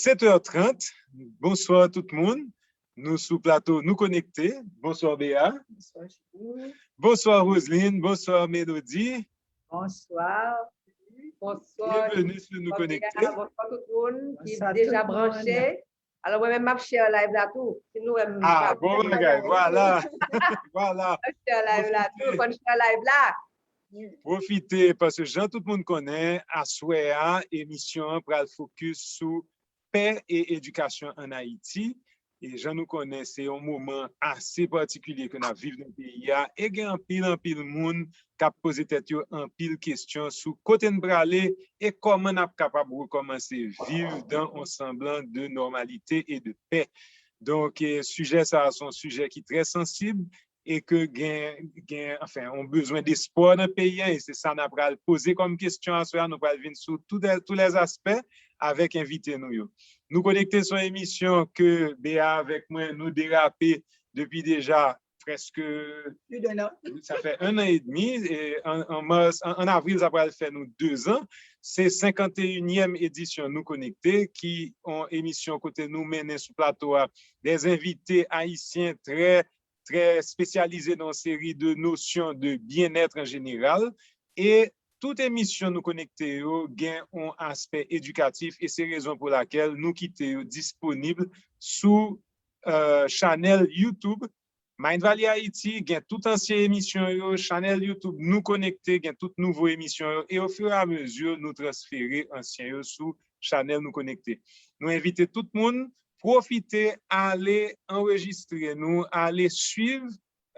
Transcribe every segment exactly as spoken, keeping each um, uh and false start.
Sèt è trant, bonswa tout moun. Nou sou plato Nou Konekte. Bonswa Bea. Bonswa Chipou. Bonswa Roseline, bonswa Melody. Bonswa. Bonswa. Byenveni sou Nou Konekte. Bonswa tout moun ki deja branche. Alò, mwen menm, m ap share live la tou. Si nou wè m... Ah, bon bagay, vwala. Vwala. M ap share live la tou, konn share live la. Pwofite, paske jan tout moun konnen, aswè a, emisyon an pral fokis sou pè e edikasyon ann Ayiti. E jan nou konnen, se yon moman ase patikilye ke n ap viv nan peyi a. E gen anpil, anpil moun k ap poze tèt yo anpil kesyon sou kote n prale e kòman n ap kapab rekòmanse viv dans un semblant de normalité et de paix. Donk, eh, sijè sa a se yon sijè ki trè sansib e ke gen, gen, anfen, yon bezwen despò nan peyi a, e se sa n ap pral poze kòm kesyon aswè a. Nou pral vin sou tout, tous les aspects avèk envite nou yo. Nou Konekte se yon emisyon ke Bea avèk mwen, nou derape depi deja prèske, sa fè un an et demi, e an, an mas, an, an avril, sa pral fè nou de zan. Se senkant e inyèm edisyon Nou Konekte, ki yon emisyon kote nou mennen sou plato a des invités haïtiens très, très spécialisés dans une série de notions de bien-être en général. E tout emisyon Nou Konekte yo gen yon aspè edikatif, e se rezon pou lakèl nou kite yo disponib sou, euh, chanèl YouTube Mind Valley Haïti, gen tout ansyen emisyon yo, chanèl YouTube Nou Konekte, gen tout nouvo emisyon yo, e ofiramezu nou transfere ansyen yo sou chanèl Nou Konekte. Nou envite tout moun pwofite ale anrejistre nou, ale swiv,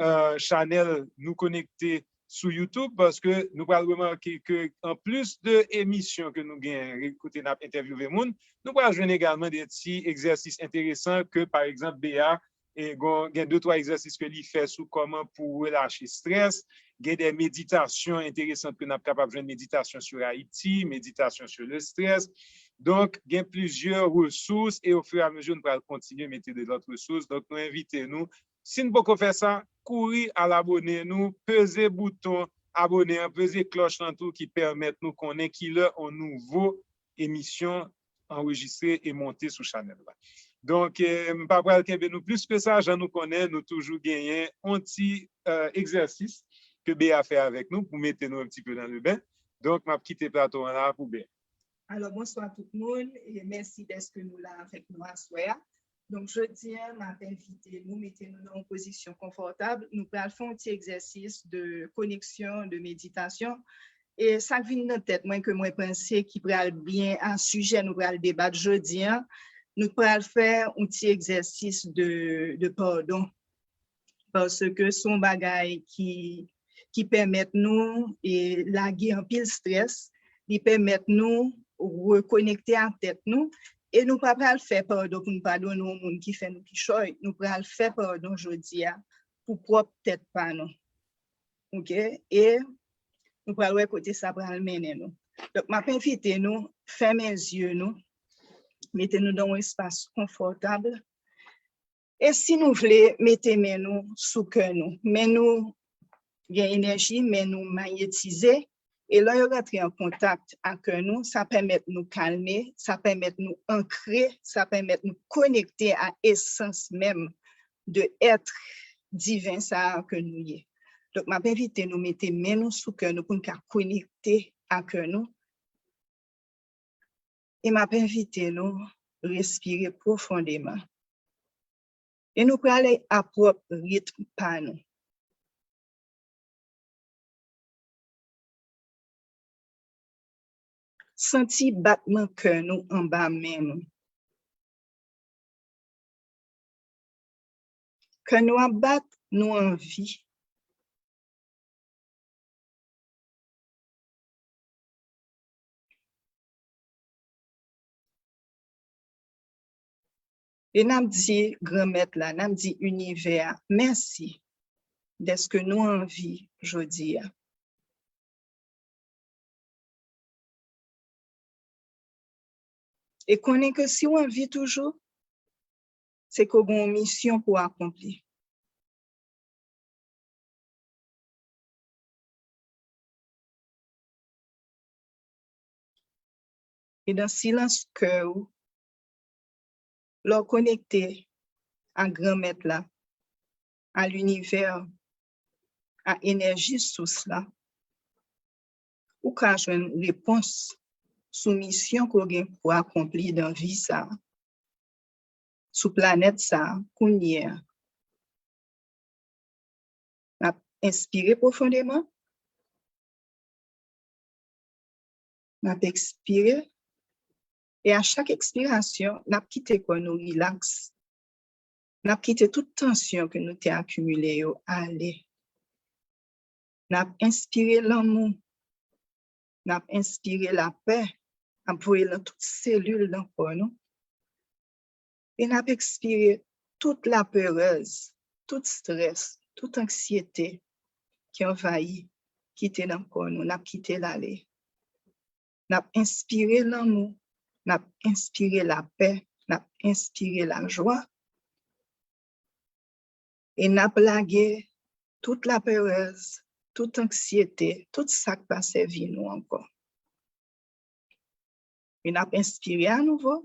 euh, chanèl Nou Konekte sou YouTube, paske nou pral remake ke anplis de emisyon ke nou gen kote n ap entèvyouve moun, nou pral jwenn egalman de ti egzèsis enteresan ke, pa egzanp, Bea e gon, gen de twa egzèsis ke li fè sou kòman pou relache strès. Gen de meditasyon enteresan ke n ap kapab jwenn, meditasyon sur Haïti, meditasyon sur le stress. Donk, gen plizyè resous e ofiramezu nou pral kontinye mete de lòt resous. Donk, nou envite nou, si n poko fè sa, kouri al abone nou, peze bouton abone an, peze klòch lan tou ki pèmèt nou konnen kilè yon nouvo emisyon anrejistre e monte sou chanèl la. Donk, eh, m pa pral kenbe nou plis ke sa, jan nou konnen, nou toujou genyen yon ti, euh, egzèsis ke Bea fè avèk nou pou mete nou un petit peu dans le bain. Donk, m ap kite plato an la pou Bea. Alò, bonswa tout moun, e mèsi dèske nou la avèk nou aswè a. Donk, jodi a, m ap envite nou, mete nou nan yon pozisyon konfòtab. Nou pral fè yon ti egzèsis de koneksyon, de meditasyon. E sa k vin nan tèt mwen, ke mwen panse ki pral byen a sijè nou pral debat jodi a, nou pral fè yon ti egzèsis de, de padon. Paske se yon bagay ki, ki pèmèt nou, e, lage anpil strès, li pèmèt nou rekonekte ak tèt nou, e nou pa pral fè padon pou nou padone yon moun ki fè nou kichòy, nou pral fè padon jodi a pou pwòp tèt pa nou. Oke? E nou pral wè kote sa pral mennen nou. Donk, m ap envite nou fèmen zye nou, mete nou nan yon espas konfòtab. E si nou vle, mete men nou sou kè nou. Men nou gen enèji, men nou manyetize. E lè yo rantre an kontak ak kè nou, sa pèmèt nou kalme, sa pèmèt nou ankre, sa pèmèt nou konekte a esans menm de èt diven sa a ke nou ye. Donk, m ap envite nou mete men nou sou kè nou pou n ka konekte a kè nou. E m ap envite nou respire pwofondeman. E nou prale a pwòp ritm pa nou. Santi batman kè nou anba men nou. Kè nou ap bat, nou anvi. E n ap di Granmèt la, n ap di inivè a, mèsi dèske nou anvi jodi a. E konnen ke si w anvi toujou, se ke w gen yon misyon pou w akonpli. E nan silans kè w, Lè w konekte a Granmèt la, a linivè, a enèji sous la, ou ka jwenn repons sou misyon ke w gen pou akonpli nan vi sa a, sou planèt sa a, kounye a. N ap enspire pwofondeman. N ap ekspire. E a chak ekspirasyon, n ap kite kò nou rilaks. N ap kite tout tansyon ke nou te akimile yo ale. N ap enspire lanmou. N ap enspire lapè. N ap voye l nan tout selil nan kò nou. E n ap ekspire tout laperèz, tout strès, tout anksyete ki anvayi, ki te nan kò nou. N ap kite l ale. N ap enspire lanmou, n ap enspire lapè, n ap enspire lajwa. E n ap lage tout laperèz, tout anksyete, tout sa k pa sèvi nou ankò. E n ap enspire anouvo.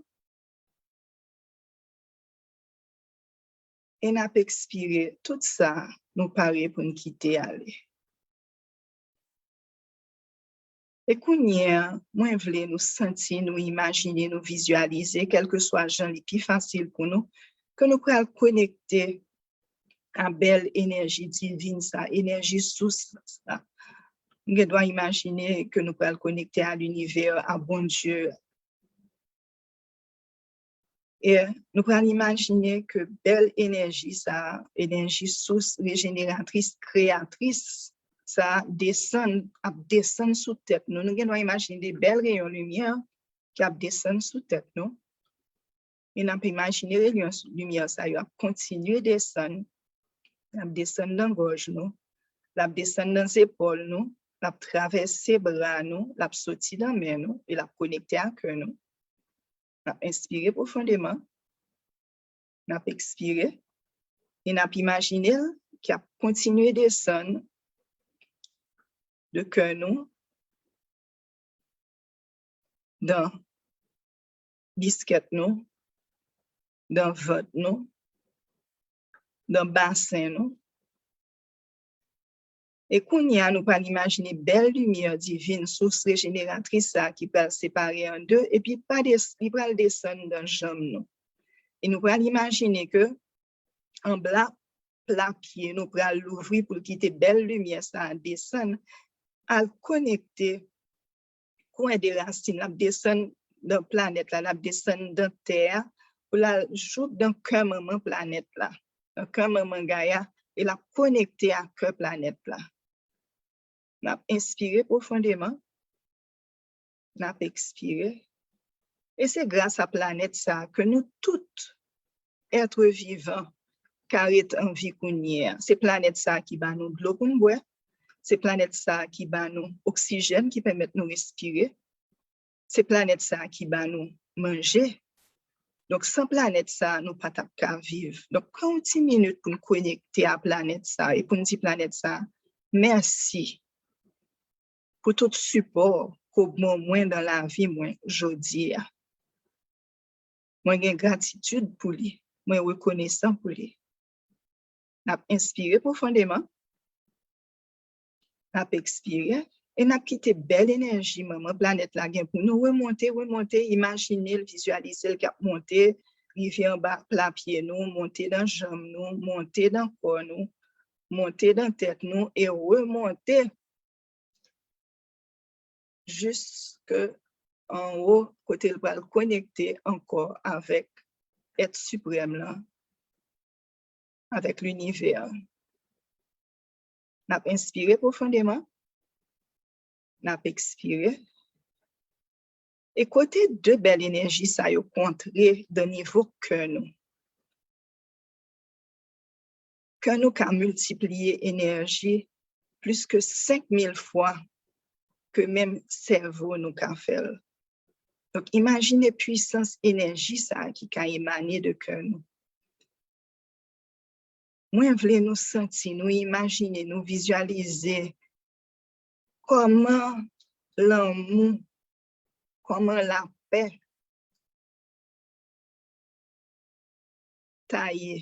E n ap ekspire tout sa nou pare pou n kite ale. E kounye a, mwen vle nou santi, nou imajine, nou vizyalize, kèlkeswa jan li pi fasil pou nou, ke nou pral konekte a bèl enèji divin sa, enèji sous sa. Nou gen dwa imajine ke nou pral konekte a linivè, a Bondye. E nou pral imajine ke bèl enèji sa, enèji sous rejeneratris, kreyatris sa, desann, ap desann sou tèt nou. Nou gen dwa imajine de bèl reyon limyè ki ap desann sou tèt nou. E n ap imajine reyon limyè sa yo ap kontinye desann, l ap desann nan gòj nou, l ap desann nan zepòl nou, l ap travèse bra nou, l ap soti nan men nou, e l ap konekte a kè nou. N ap enspire pwofondeman, n ap ekspire, e n ap imajine l ki ap kontinye desann de kè nou, dan biskèt nou, dan vant nou, dan basen nou. E kounye a, nou pral imajine bèl limyè divin, sous rejeneratris sa ki pral separe an de, epi pa des-, li pral desann dan janm nou. E nou pral imajine ke anba pla pye nou pral louvri pou l kite bèl limyè sa a desann, al konekte kwen de rasin, l ap desann dan planèt la, l ap desann dan tè a, pou l al jouk dan kè manman planèt la, dan kè manman Gaya, e l ap konekte a kè planèt la. N ap enspire pwofondeman, n ap ekspire. E se gras a planèt sa a ke nou tout èt vivan ka ret an vi kounye a. Se planèt sa a ki ba nou dlo pou n bwè. Se planèt sa a ki ba nou oksijèn ki pèmèt nou respire. Se planèt sa a ki ba nou manje. Donk, san planèt sa a, nou pa t ap ka viv. Donk, pran yon ti minit pou n konekte a planèt sa a e pou n di planèt sa a, mèsi pou tout sipò ke w ban mwen nan lavi mwen jodi a. Mwen gen gratitid pou li. Mwen rekonesan pou li. N ap enspire pwofondeman. N ap ekspire. E n ap kite bèl enèji manman planèt la gen pou nou remonte, remonte, imajine l, vizyalize l k ap monte, rive anba pla pye nou, monte nan janm nou, monte nan kò nou, monte nan tèt nou e remonte jiske anwo kote l pral konekte ankò avèk èt siprèm lan, avèk linivè. N ap enspire pwofondeman, n ap ekspire. E kote de bèl enèji sa yo kontre dan nivo kè nou, kè nou ka miltipliye enèji plis ke senk mil fwa ke menm sèvo nou ka fè l. Donk, imajine pwisans enèji sa a ki ka emane de kè nou. Mwen vle nou santi, nou imajine, nou vizyalize kòman lanmou, kòman lapè taye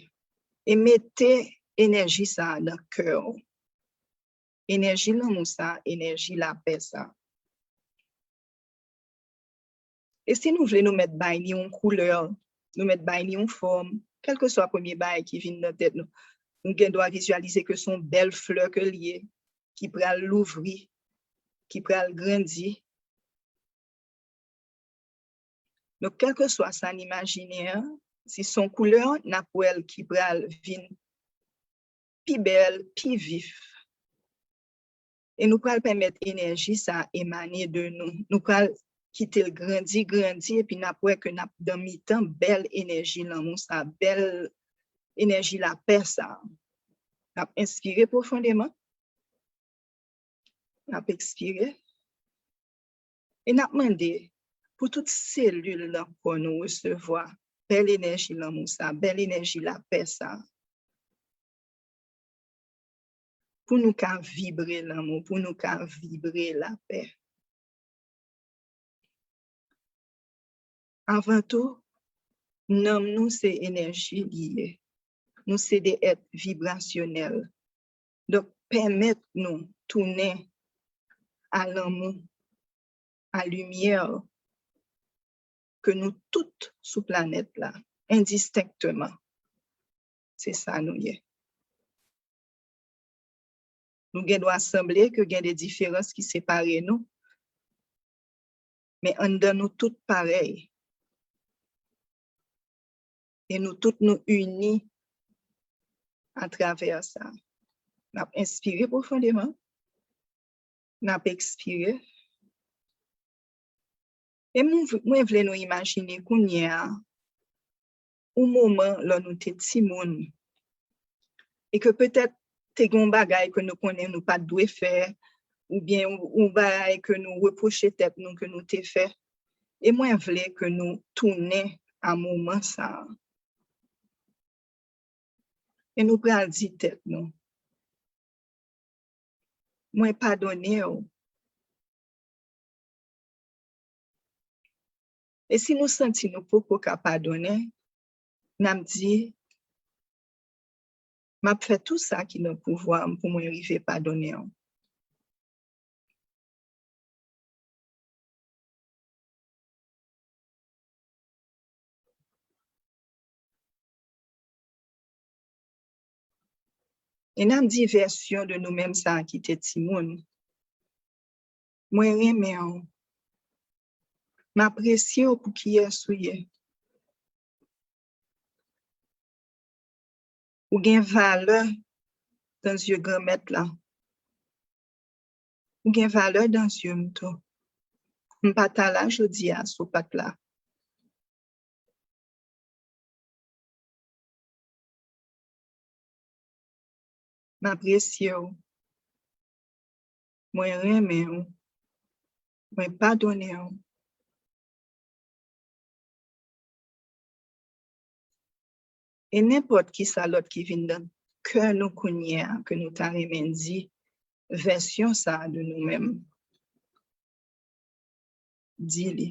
e mete enèji sa a nan kè w. Enèji lanmou sa a, enèji lapè sa a. E si nou vle, nou mèt bay li yon koulè, nou mèt bay li yon fòm, kèlkeswa premye bagay ki vin nan tèt nou. Nou gen dwa vizyalize ke se yon bèl flè ke l ye, ki pral louvri, ki pral grandi. Donk, kèlkeswa sa n imajine an, si se yon koulè, n ap wè l ki pral vin pi bèl, pi vif. E nou pral pèmèt enèji sa a emane de nou. Nou pral kite l grandi, grandi, epi n ap wè ke n ap nan mitan bèl enèji lanmou sa a, bèl enèji lapè sa a. N ap enspire pwofondeman. N ap ekspire. E n ap mande pou tout selil nan kò nou resevwa bèl enèji lanmou sa, bèl enèji lapè sa. Pou nou ka vibre lanmou, pou nou ka vibre lapè. Avan tou, nanm nou se enèji li ye. Nou se de èt vibrasyonèl. Donk, pèmèt nou tounen a lanmou, a limyè ke nou tout sou planèt la, endistenkteman. Se sa nou ye. Nou gen dwa sanble ke gen de diferans ki separe nou, men anndan nou tout parèy. E nou tout nou ini atravè sa. N ap enspire pwofondeman. N ap ekspire. E mwen, mwen vle nou imajine kounye a yon moman lè nou te timoun. E ke petèt te gen yon bagay ke nou konnen nou pa t dwe fè, oubyen yon, yon bagay ke nou repwoche tèt nou ke nou te fè. E mwen vle ke nou tounen a moman sa a. E nou pral di tèt nou, mwen padone w. E si nou santi nou poko ka padone, n ap di, m ap fè tou sa ki nan pouvwa m pou mwen rive padone w. E n ap di vèsyon de nou menm sa a ki te timoun. Mwen renmen w. M apresye w pou kiyès ou ye. Ou gen valè nan zye Granmèt la. Ou gen valè nan zye m tou. M pa ta la jodi a si w pa t la. M apresye w. Mwen renmen w. Mwen padone w. E nenpòt ki sa lòt ki vin nan kè nou kounye a, ke nou ta renmen di vèsyon sa a de nou menm. Di li.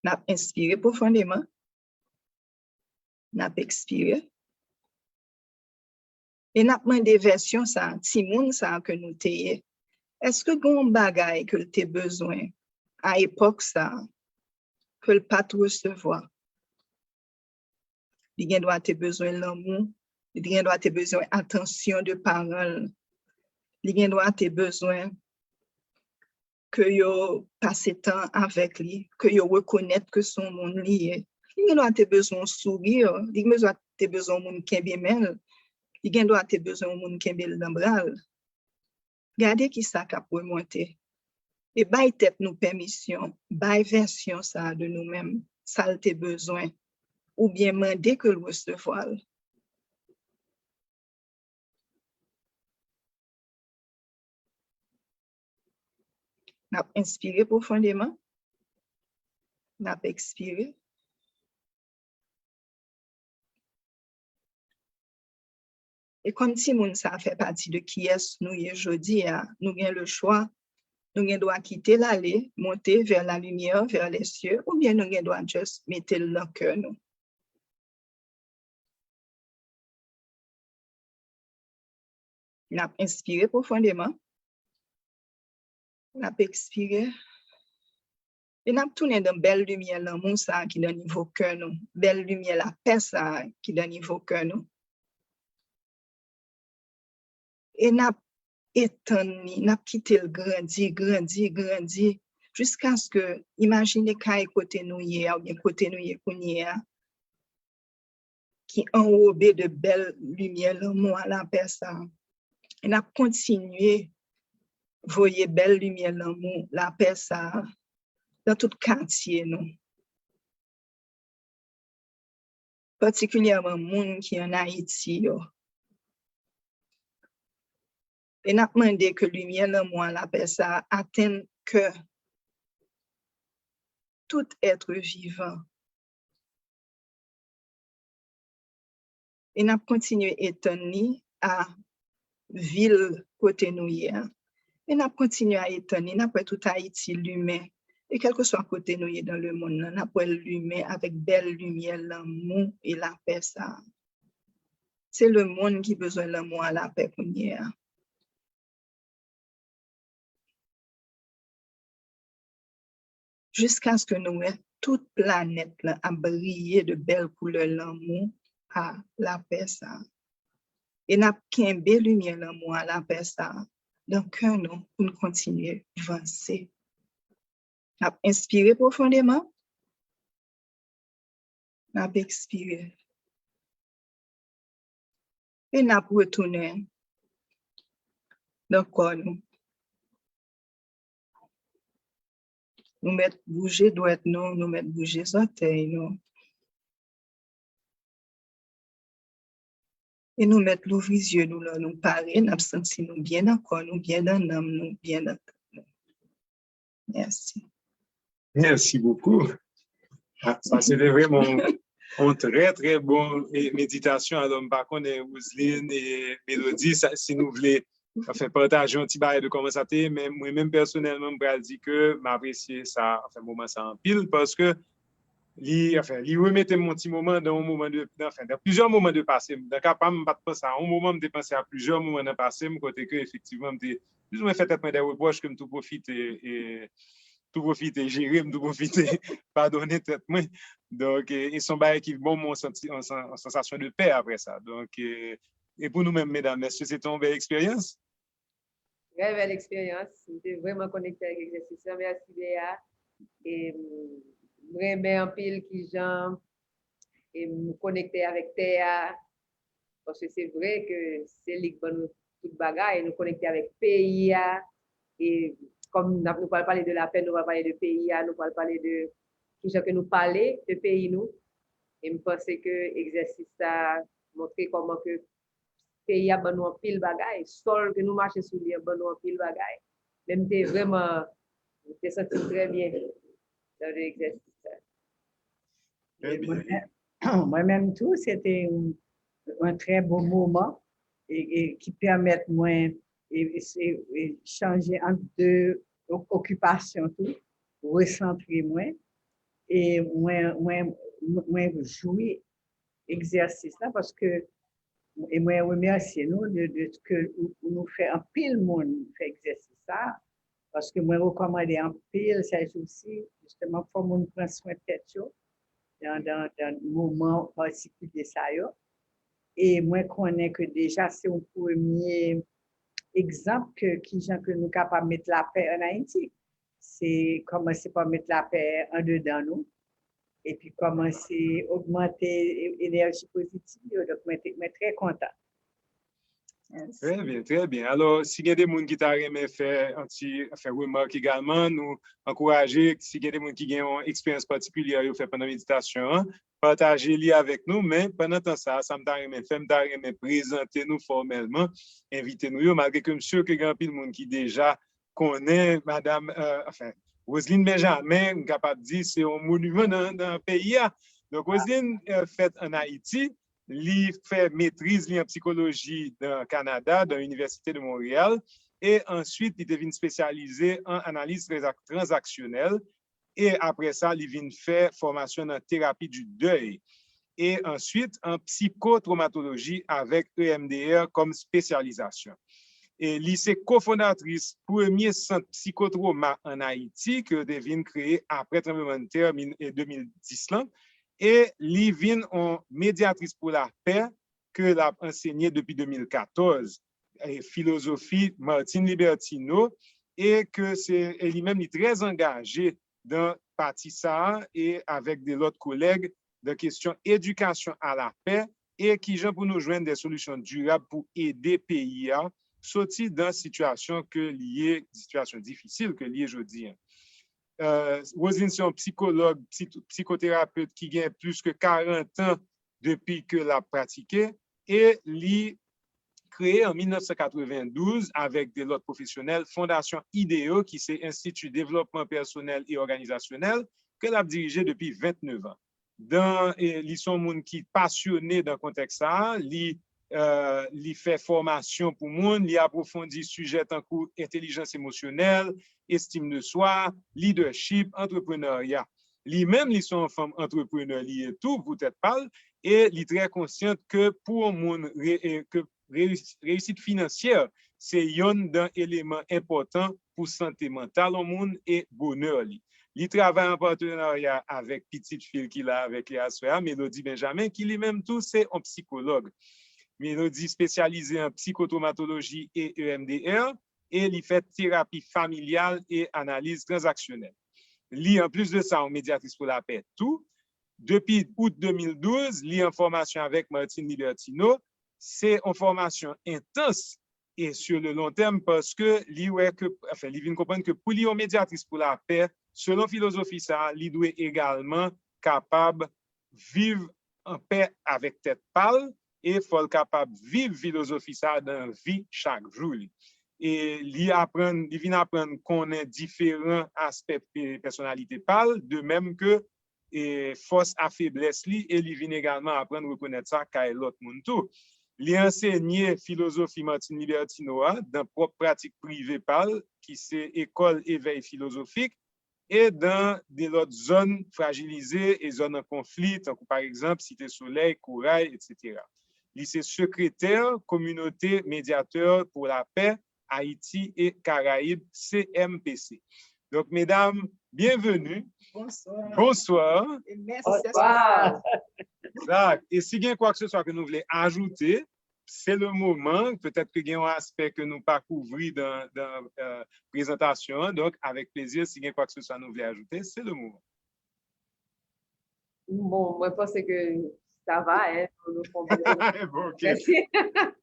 N ap enspire pwofondeman. N ap ekspire. E n ap mande vèsyon sa a, timoun sa a ke nou te ye. Èske gen yon bagay ke l te bezwen a epòk sa a, ke l pa t resevwa? Li gen dwa te bezwen lanmou, li gen dwa te bezwen atansyon de paran l, li gen dwa te bezwen ke yo pase tan avèk li, ke yo rekonèt ke se yon moun li ye. Li gen dwa te bezwen yon souri, li gen dwa te bezwen yon moun kenbe men l, li gen dwa te bezwen yon moun kenbe l nan bra l. Gade ki sa k ap remonte. E bay tèt nou pèmisyon, bay vèsyon sa a de nou menm, sa l te bezwen, oubyen mande ke l resevwa l. N ap enspire pwofondeman. N ap ekspire. E kòm timoun sa fè pati de kiyès nou ye jodi a, nou gen le chwa Nou gen dwa kite l ale, monte vers la lumière, vers les cieux, oubyen nou gen dwa just mete l nan kè nou. N ap enspire pwofondeman. N ap ekspire. E n ap tounen nan bèl limyè lanmou sa a ki nan nivo kè nou. Bèl limyè lapè sa a ki nan nivo kè nou. E n ap etann li, n ap kite l grandi, grandi, grandi, jiskaske, imajine kay kote nou ye a, oubyen kote nou ye kounye a, ki anwobe de bèl limyè lanmou a lapè sa a. E n ap kontinye voye bèl limyè lanmou lapè sa a nan tout katye nou. Patikilyèman moun ki ann Ayiti yo. E n ap mande ke limyè lanmou a lapè sa a atenn kè tout èt vivan. E n ap kontinye etann li a vil kote nou ye a. E n ap kontinye a etann li, n ap wè tout Ayiti limen. E kèlkeswa kote nou ye dans le monde nan, n ap wè l limen avèk bèl limyè lanmou e lapè sa a. Se lemonn ki bezwen lanmou a lapè kounye a. Jiskaske nou wè tout planèt lan ap briye de bèl koulè lanmou a lapè sa a. E n ap kenbe limyè lanmou a lapè sa a nan kè nou pou n kontinye vanse. N ap enspire pwofondeman. N ap ekspire. E n ap retounen nan kò nou. Nou mèt bouje dwèt nou, nou mèt bouje zòtèy nou. E nou mèt louvri zye nou lè nou pare, n ap santi nou byen nan kò nou, byen nan nanm nou, byen nan tèt nou. Mèsi. Merci beaucoup. Ah, sa se te vrèman yon trè trè bon eh, meditasyon. Alò, m pa konnen Roseline e Melody, sa, si nou vle anfen, pataje yon ti bagay de kòman sa te ye, men mwen menm pèsonèlman, m pral di ke m apresye sa, anfen, moman sa anpil, paske li, anfen, li remete m yon ti moman dan yon moman de, anfen, dan plizyè moman de pase m. Dan ka pa m, m pa t panse a yon moman, m te panse a plizyè moman nan pase m, kote ke efektivman m te plizoumwen fè tèt mwen de repwòch ke m tou pwofite, e, tou pwofite jere m, tou pwofite padonnen tèt mwen. Donk, e, e se yon bagay ki ban m yon santi, yon san- yon sansasyon de pè apre sa. Donk, e, e pou nou menm, medam, èske se te yon bèl eksperyans? Trè bèl eksperyans. M te vrèman konekte avèk egzèsis lan. Mèsi, Bea. E m renmen anpil kijan e m konekte avèk tè a. Paske se vre ke se li k ban nou tout bagay. Nou konekte avèk peyi a. E kòm n ap, nou pral pale de lapè, nou pral pale de peyi a, nou pral pale de kijan ke nou pale de peyi nou. E m panse ke egzèsis sa a montre kòman ke peyi a ban nou anpil bagay. Sòl ke nou mache sou li an ban nou anpil bagay. Men m te vrèman, m te santi m trè byen nan egzèsis sa. Trè byen. Mwen menm tou, se te yon trè bon moman e, e ki pèmèt mwen e, e, e chanje ant de okipasyon tou, resantre mwen. E mwen, mwen, mwen jwi egzèsis la paske e mwen remèsye nou de, de ke nou fè anpil moun fè egzèsis sa. Paske mwen rekòmande anpil sèjousi, jisteman, fò moun pran swen tèt yo dan, dan, dan moman patikilye sa yo. E mwen konnen ke deja se yon premye egzanp ke kijan ke nou kapab met lapè ann Ayiti. Se kòmanse pa met lapè andedan nou, epi kòmanse ogmante enèji pozitiv yo. Donk, mwen, te, mwen trè kontan. Trè byen, trè byen. Alò, si gen de moun ki ta renmen fè yon ti, fè remak egalman, nou ankouraje, si gen de moun ki gen yon eksperyans patikilye yo fè pandan meditasyon an, pataje li avèk nou, men pandan tan sa, sa m ta renmen fè, m ta renmen prezante nou fòmèlman envite nou yo, malgre ke m si ke gen anpil moun ki deja konnen madam, euh, anfen, Roseline Benjamin, m kapab di se yon moniman nan, nan peyi a. Donk, Roseline euh, fèt ann Ayiti, li fè metriz li an psikoloji nan Kanada, nan Université de Montréal. e answit li te vin espesyalize an analiz tranzak- tranzaksyonèl, e apre sa, li vin fè fòmasyon nan terapi di dèy, e answit an psikotwomatoloji avèk E M D R kòm espesyalizasyon. E li se kofondatris premye sant psikotwoma ann Ayiti ke yo te vin kreye apre tranblemanntè de mil dis lan, e li vin yon medyatris pou lapè ke l ap ansenye depi de mil katòz, e filozofi Martine Libertino, e ke se e li menm li trè angaje dan pati sa a e avèk de lòt kolèg dan kesyon edikasyon a lapè e kijan pou nou jwenn de solisyon dirab pou ede peyi a soti dan sitiyasyon ke li ye, sitiyasyon difisil ke li ye jodi a. Roseline se yon psikològ, psikoterapet ki gen plis ke karant an depi ke l ap pratike, e li kreye an mil nèf san katrevendouz avèk de lòt pwofesyonèl Fondasyon Ideo, ki se Enstiti Devlòpman Pèsonèl e Òganizasyonèl, ke l ap dirije depi vennèf an. Dan, e, li se yon moun ki pasyone dan kontèks sa a, li, e, li fè fòmasyon pou moun, li apwofondi sijè tankou entèlijans emosyonèl, estim de swa, lidèchip, antreprenarya. Li menm, li se yon fanm antreprenè li ye tou, pou tèt pa l, e li trè konsyant ke pou yon moun re, e, ke reyis- reyisit finansyè se yonn dan eleman enpòtan pou sante mantal yon moun e bonè li. Li travay an patenarya avèk pitit fi l ki la avèk li aswè a, Melody Benjamin, ki li menm tou se yon psikològ. Melody espesyalize an psikotwomatoloji e E M D R, e li fè terapi familyal e analiz tranzaksyonèl. Li, anplis de sa, yon medyatris pou lapè tou. Depi out de mil douz, li an fòmasyon avèk Martine Libertino. Se yon fòmasyon entans e sur le long terme, paske li wè ke, anfen, li vin konprann ke pou li yon medyatris pou lapè, selon filozofi sa a, li dwe egalman kapab viv an pè avèk tèt pa l, e fò l kapab viv filozofi sa a dan vi chak jou li. E li aprann, li vin aprann konnen diferan aspè pe- pèsonalite pa l, de menm ke e fòs a feblès li, e li vin egalman aprann rekonèt sa kay lòt moun tou. Li ansenye filozofi Martine Libertino a dan pwòp pratik prive pa l, ki se École Éveil Philosophique, e dan de lòt zòn frajilize e zòn an konfli, tankou pa egzanp Site Solèy, Koray, etsetera. Li se sekretè Kominote Medyatè pou Lapè Ayiti e Karayib, C M P C. Donk, medam, byenveni. Bonswa. Bonswa. E mèsi de resevwa. Exact. E si gen kwa ke se swa ke nou vle ajoute, se le moman. Petèt ke gen yon aspè ke nou pa kouvri dan, dan, euh, prezantasyon an. Donk, avèk plezi, si gen kwa ke se swa nou vle ajoute, se le moman. Bon, mwen panse ke sa va, hein, nou, nou fè yon bon Bon, ok.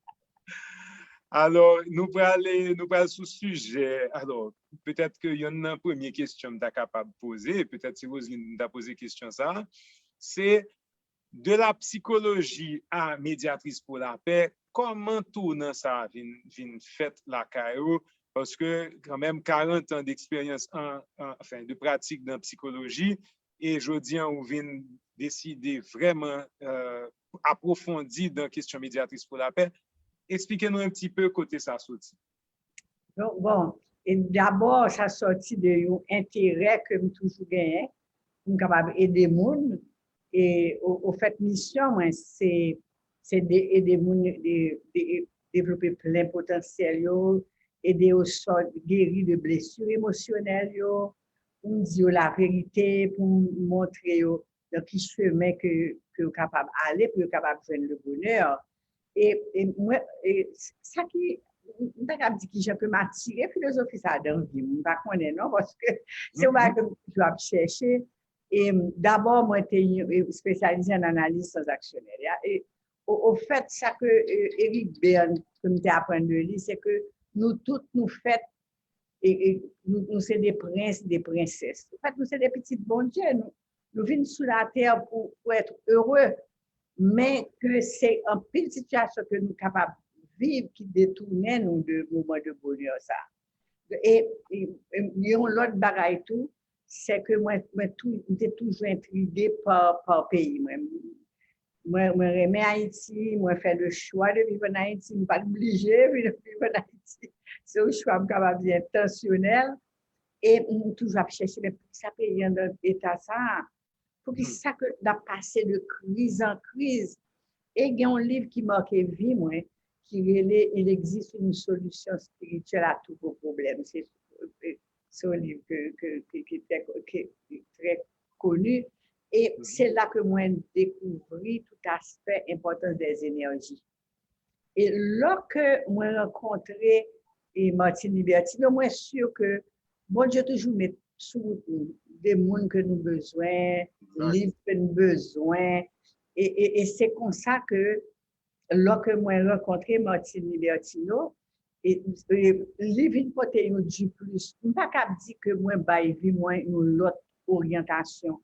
Alò, nou pral, nou pral sou sijè. Alò, petèt ke yonn nan premye kesyon m ta kapab poze, petèt se Roseline m ta poze kesyon sa, se de la psychologie à médiatrice pour la paix, kòman tounan sa a vin, vin fèt lakay ou? Paske kanmenm karant an d'eksperyans an, an, anfen, de pratik dan psikoloji, e jodi an ou vin deside vrèman, euh, apwofondi dan kesyon medyatris pou lapè. Eksplike nou un petit peu kote sa soti. Donk, bon, e dabò, sa sòti de yon enterè ke m toujou genyen pou m kapab ede moun. E o, ofèt, misyon mwen, se, se de ede moun de, de, devlope plen potansyèl yo, ede yo sòt, geri de blesi emosyonèl yo, pou m di yo laverite, pou m montre yo nan ki chemen ke, ke yo kapab ale, pou yo kapab jwenn le bonè. E, e mwen, e sa ki, m pa kab di ki jan ke m atire filozofi sa a dan vi m, m pa konnen non, paske se yon bagay ke m toujou ap chèche. E dabò, mwen te espesyalize an analiz tranzaksyonèl. E o, ofèt, sa ke, e, Eric Berne, ke m te aprann de li, se ke nou tout, nou fèt, e, e nou, nou se de prens, de prensès. Ofèt, nou se de pitit Bondye. Nou, nou vin sou latè pou, pou èt ere, men ke se anpil sitiyasyon ke nou kapab viv ki detounen nou de moman de bonè sa. E, e, e yon lòt bagay tou, se ke mwen, mwen tou, m te toujou entrige pa, pa peyi mwen. Mwen, mwen renmen Ayiti, mwen fè le chwa de viv an Ayiti, m pa t oblije vin viv an Ayiti. Se yon chwa, m kapab di, entansyonèl. E m toujou ap chèche, men poukisa peyi an nan eta sa a? Poukisa ke n ap pase de kriz an kriz? E gen yon liv ki make vi mwen, ki rele Il existe une solution spirituelle à tous vos problèmes. Se, se yon liv ke, ke, ke, ke, ke, ke trè koni. E se la ke mwen dekouvri tout aspè enpòtans dè enèji. E lòske mwen rankontre e Martine Libertino, mwen si ke Bondye toujou met sou wout nou de moun ke nou bezwen, liv ke nou bezwen. E, e, e se konsa ke lòske mwen rankontre Martine Libertino, e, e li vin pote yon diplis. M pa kab di ke mwen bay vi mwen yon lòt oryantasyon.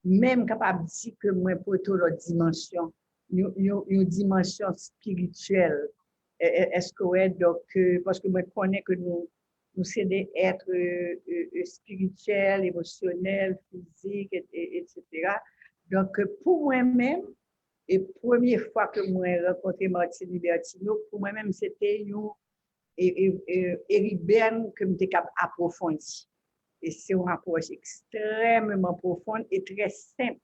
Men m kapab di ke mwen pote w lòt dimansyon, yon, yon, yon dimansyon espirityèl. Èske w wè? Donk, paske mwen konnen ke nou, nou se de èt espirityèl, emosyonèl, fizik, etsetera. Donk, pou mwen menm, e premye fwa ke mwen rankontre Martine Libertino, pou mwen menm, se te yon e, e, e, eribèn ke m te kab apwofondi. E se yon apwòch ekstrèmeman pwofon e trè senp,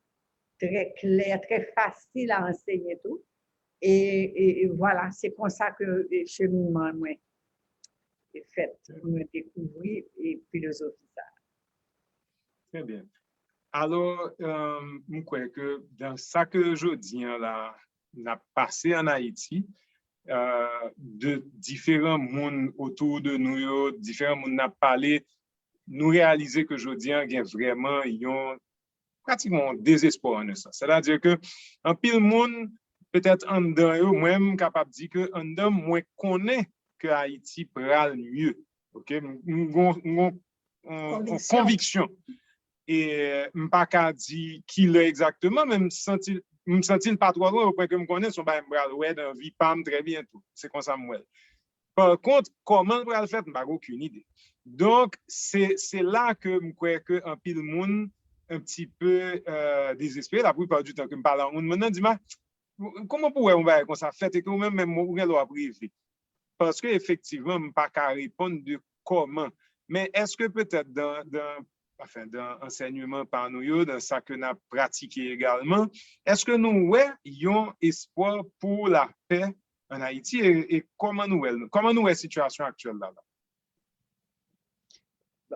trè klè, trè fasil a ansenye tou. E, e, e vwala, se konsa ke e, cheminman mwen te fèt, mwen dekouvri e filozofi sa. Trè byen. Alò, um, m kwè ke dan sa ke jodi an la, n ap pase an Ayiti, uh, de diferan moun otou de nou yo, diferan moun n ap pale, nou reyalize ke jodi an gen vrèman yon pratikman yon dezespwa an yon sans. Sètadi ke anpil moun, petèt anndan yo, mwen m kapab di ke anndan m, mwen konnen ke Ayiti pral mye. Ok, m gon yon konviksyon. E m pa ka di kilè egzakteman, men m santi m santi l pa twò lwen, opwen ke m konnen se yon bagay m pral wè nan vi pa m trè byento. Se konsa m wè l. Pa kont, kòman l pral fèt, m pa gen okenn ide. Donk, se se la ke m kwè ke anpil moun un petit peu euh, désespéré. La plupart du temps ke m pale a yon moun, moun nan di m, kòman pou wè yon bagay konsa fèt e ke ou menm menm ou gen lè w ap reve. Paske efektivman, m pa ka reponn de kòman. Men èske petèt dan, dan, anfen, dan ansèyman pa nou yo, dan sa ke n ap pratike egalman, èske nou wè yon espwa pou lapè an Ayiti e, e kòman nou wè l? Kòman nou wè sitiyasyon aktyèl la la?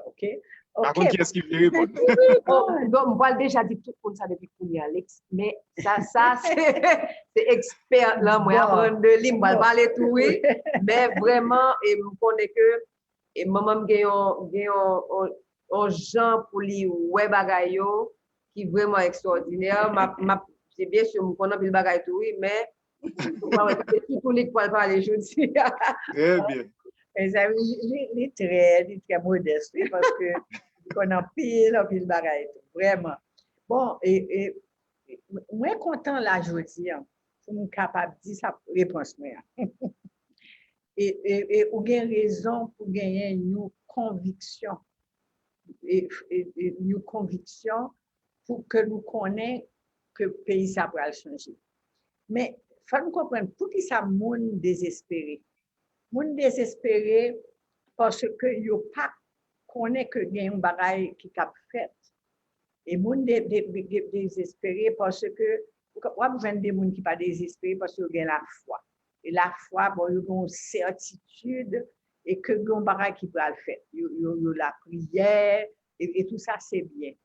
Ok. Pa konn kiyès ki vle reponn. Bon, m pral deja di tout moun sa depi kounye a, Alex. Men sa, sa se se ekspè lan mwen aprann de li, m pral pale tou wi. Men vrèman, e m konnen ke e manman m gen yon gen yon yon jan pou li wè bagay yo ki vrèman ekstwòdinè. M ap m ap se byen si m konn anpil bagay tou wi, men se toutou li k pral pale jodi a. Trè byen. Mezanmi, li, li trè, li trè modès wi, paske li konn anpil, anpil bagay tou, vrèman. Bon, e, e, mwen kontan la jodi an pou m kapab di sa repons mwen an. E, e, e ou gen rezon pou genyen yon konviksyon. E, e, e yon konviksyon pou ke nou konnen ke peyi sa pral chanje. Men, fò nou konprann poukisa moun dezespere. Moun dezespere paske yo pa konnen ke gen yon bagay ki kab fèt. E moun de, de, de, de, dezespere paske w ap jwenn de moun ki pa dezespere paske yo gen lafwa. E lafwa, bon, yo gen yon sètitid e ke gen yon bagay ki pral fèt. Yo, yo, yo lapriyè, e, e tou sa se byen.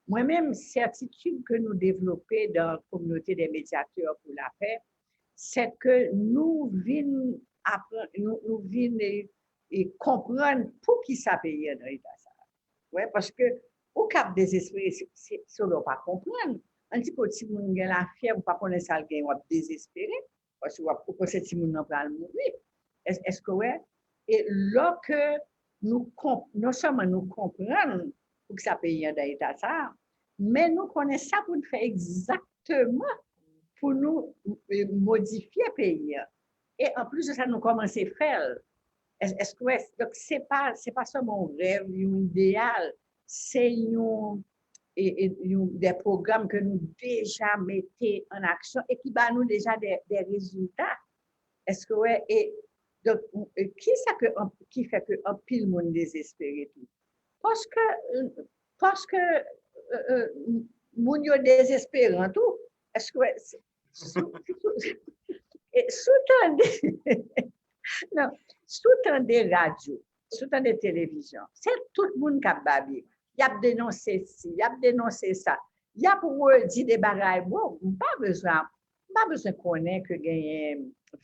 Mwen menm, sètitid ke nou devlope dan kominote dè medyatè pou lapè, se ke nou vin aprann, nou, nou vin e, e konprann poukisa peyi an nan eta sa. Wè, paske ou kab dezespere se, se, se lè w pa konprann. Ann di ke timoun gen lafyèv, ou pa konnen sa l gen, w ap dezespere. Paske w ap ou panse timoun nan pral mouri. Èske w wè? E lòske nou konp, non sèlman nou konprann poukisa peyi an nan eta sa a, men nou konnen sa pou n fè egzakteman pou nou e, modifye peyi an. E anplis de sa, nou kòmanse fè l. Èske w wè? Donk, se pa, se pa sèlman yon rèv, yon ideyal, se yon e, e, yon, de pwogram ke nou deja mete an aksyon e ki ba nou deja de, de rezilta. Èske w wè? E Donk, kisa ke, ki fè ke anpil moun dezespere tou? Paske, paske moun yo dezesperan tou. Èske, si w tande, non, si w tande radyo, si w tande televizyon, se tout moun k ap babye. Y ap denonse si, y ap denonse sa. Y ap redi de bagay. Bon, m pa bezwen, m pa bezwen konnen ke genyen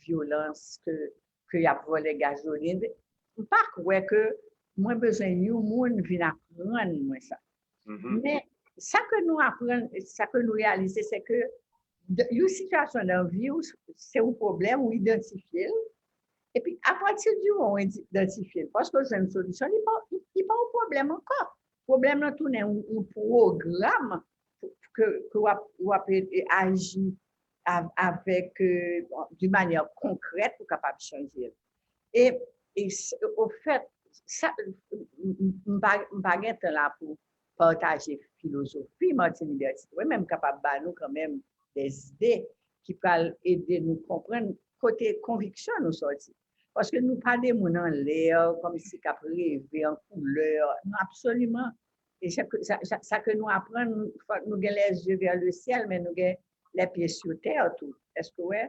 vyolans, ke, ke y ap vòlè gazolin. M pa kwè ke mwen bezwen yon moun vin aprann mwen sa. Men, sa ke nou aprann, sa ke nou reyalize, se ke yon sitiyasyon nan vi w, se yon pwoblèm, ou idantifye l. Epi, apati di w idantifye l, paske w jwenn solisyon, li pa, li pa yon pwoblèm ankò. Pwoblèm nan tounen yon, yon pwogram ke, ke w ap, w ap aji avèk, d'une manière concrète pou kapab chanje l. E, e ofèt, sa, m pa gen tan la pou pataje filozofi Martine Liberty. Mwen menm kapab ba nou kanmenm de zide ki pral ede nou konprann kote konviksyon nou sòti. Paske nou pa de moun anlè, kòmsi k ap reve an koulè. Non, absoliman. E sa, sa, sa ke nou aprann, nou gen les yeux vers le ciel, men nou gen les pieds sur terre tou. Èske w wè?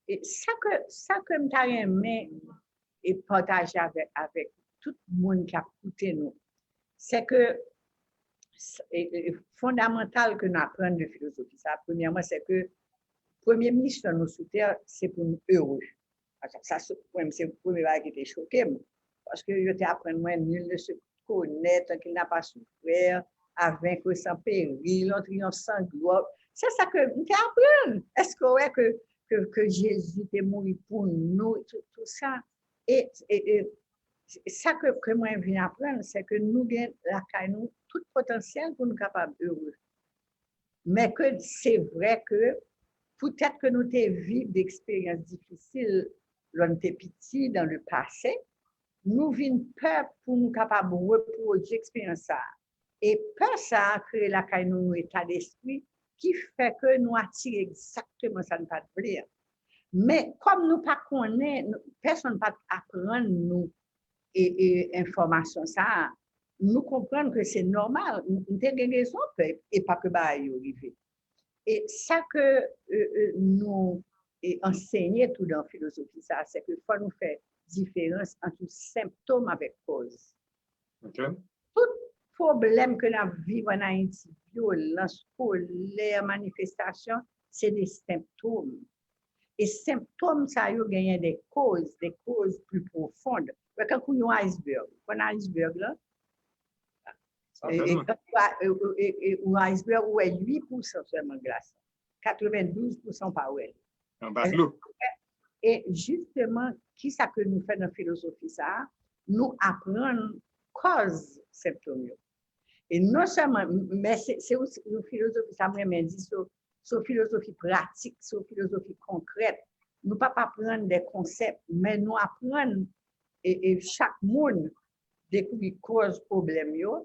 E sa ke, sa ke m ta renmen e pataje avèk, avèk tout moun k ap koute nou, se ke e, e, fondamantal ke nou aprann de filozofi sa, premyèman, se ke premye misyon nou sou tè, se pou nou ere. Sa, sa, mwen, se premye bagay ki te choke m. Paske yo te aprann mwen, nul ne se connaît tant qu'il n'a pas souffert, à vaincre sans péril, on triomphe sans gloire. Se sa ke m te aprann. Èske w wè ke, ke, ke Jezi te mouri pou nou, tout, tout sa? E, e, e sa ke, ke mwen vin aprann, se ke nou gen lakay nou tout potansyèl pou nou kapab ere. Men ke se vre ke poutèt ke nou te viv de eksperyans difisil lè n te piti, dans le passé, nou vin pè pou nou kapab repwodui eksperyans sa a. E pè sa a kreye lakay nou yon eta despri ki fè ke nou atire egzakteman sa n pa t vle an. Men, kòm nou pa konnen, pèsonn pa t aprann nou e, e enfòmasyon sa a, nou konprann ke se nòmal. M te gen rezon pè, e pa ke bagay yo rive. E sa ke e, e, nou e, ansenye tou nan filozofi sa a, se ke fò nou fè diferans ant yon senptòm avèk kòz. Tout pwoblèm ke n ap viv ann Ayiti, vyolans, kolè, manifestasyon, se de senptòm. E senptòm sa yo genyen de koz, de koz pli pwofon. Wè, kankou yon iceberg. Konn iceberg la? E, e, e, e, e, ou iceberg, ou wè uit pousan sèlman glas. Katrevendouz pousan pa wè l. Anba dlo. E jisteman, kisa ke nou fè nan filozofi sa a? Nou aprann kòz senptòm yo. E non sèlman, men se, se yon, yon filozofi, sa m renmen di, se, se yon filozofi pratik, se yon filozofi konkrèt. Nou p ap aprann de konsèp, men nou aprann e, e chak moun dekouvri kòz pwoblèm yo,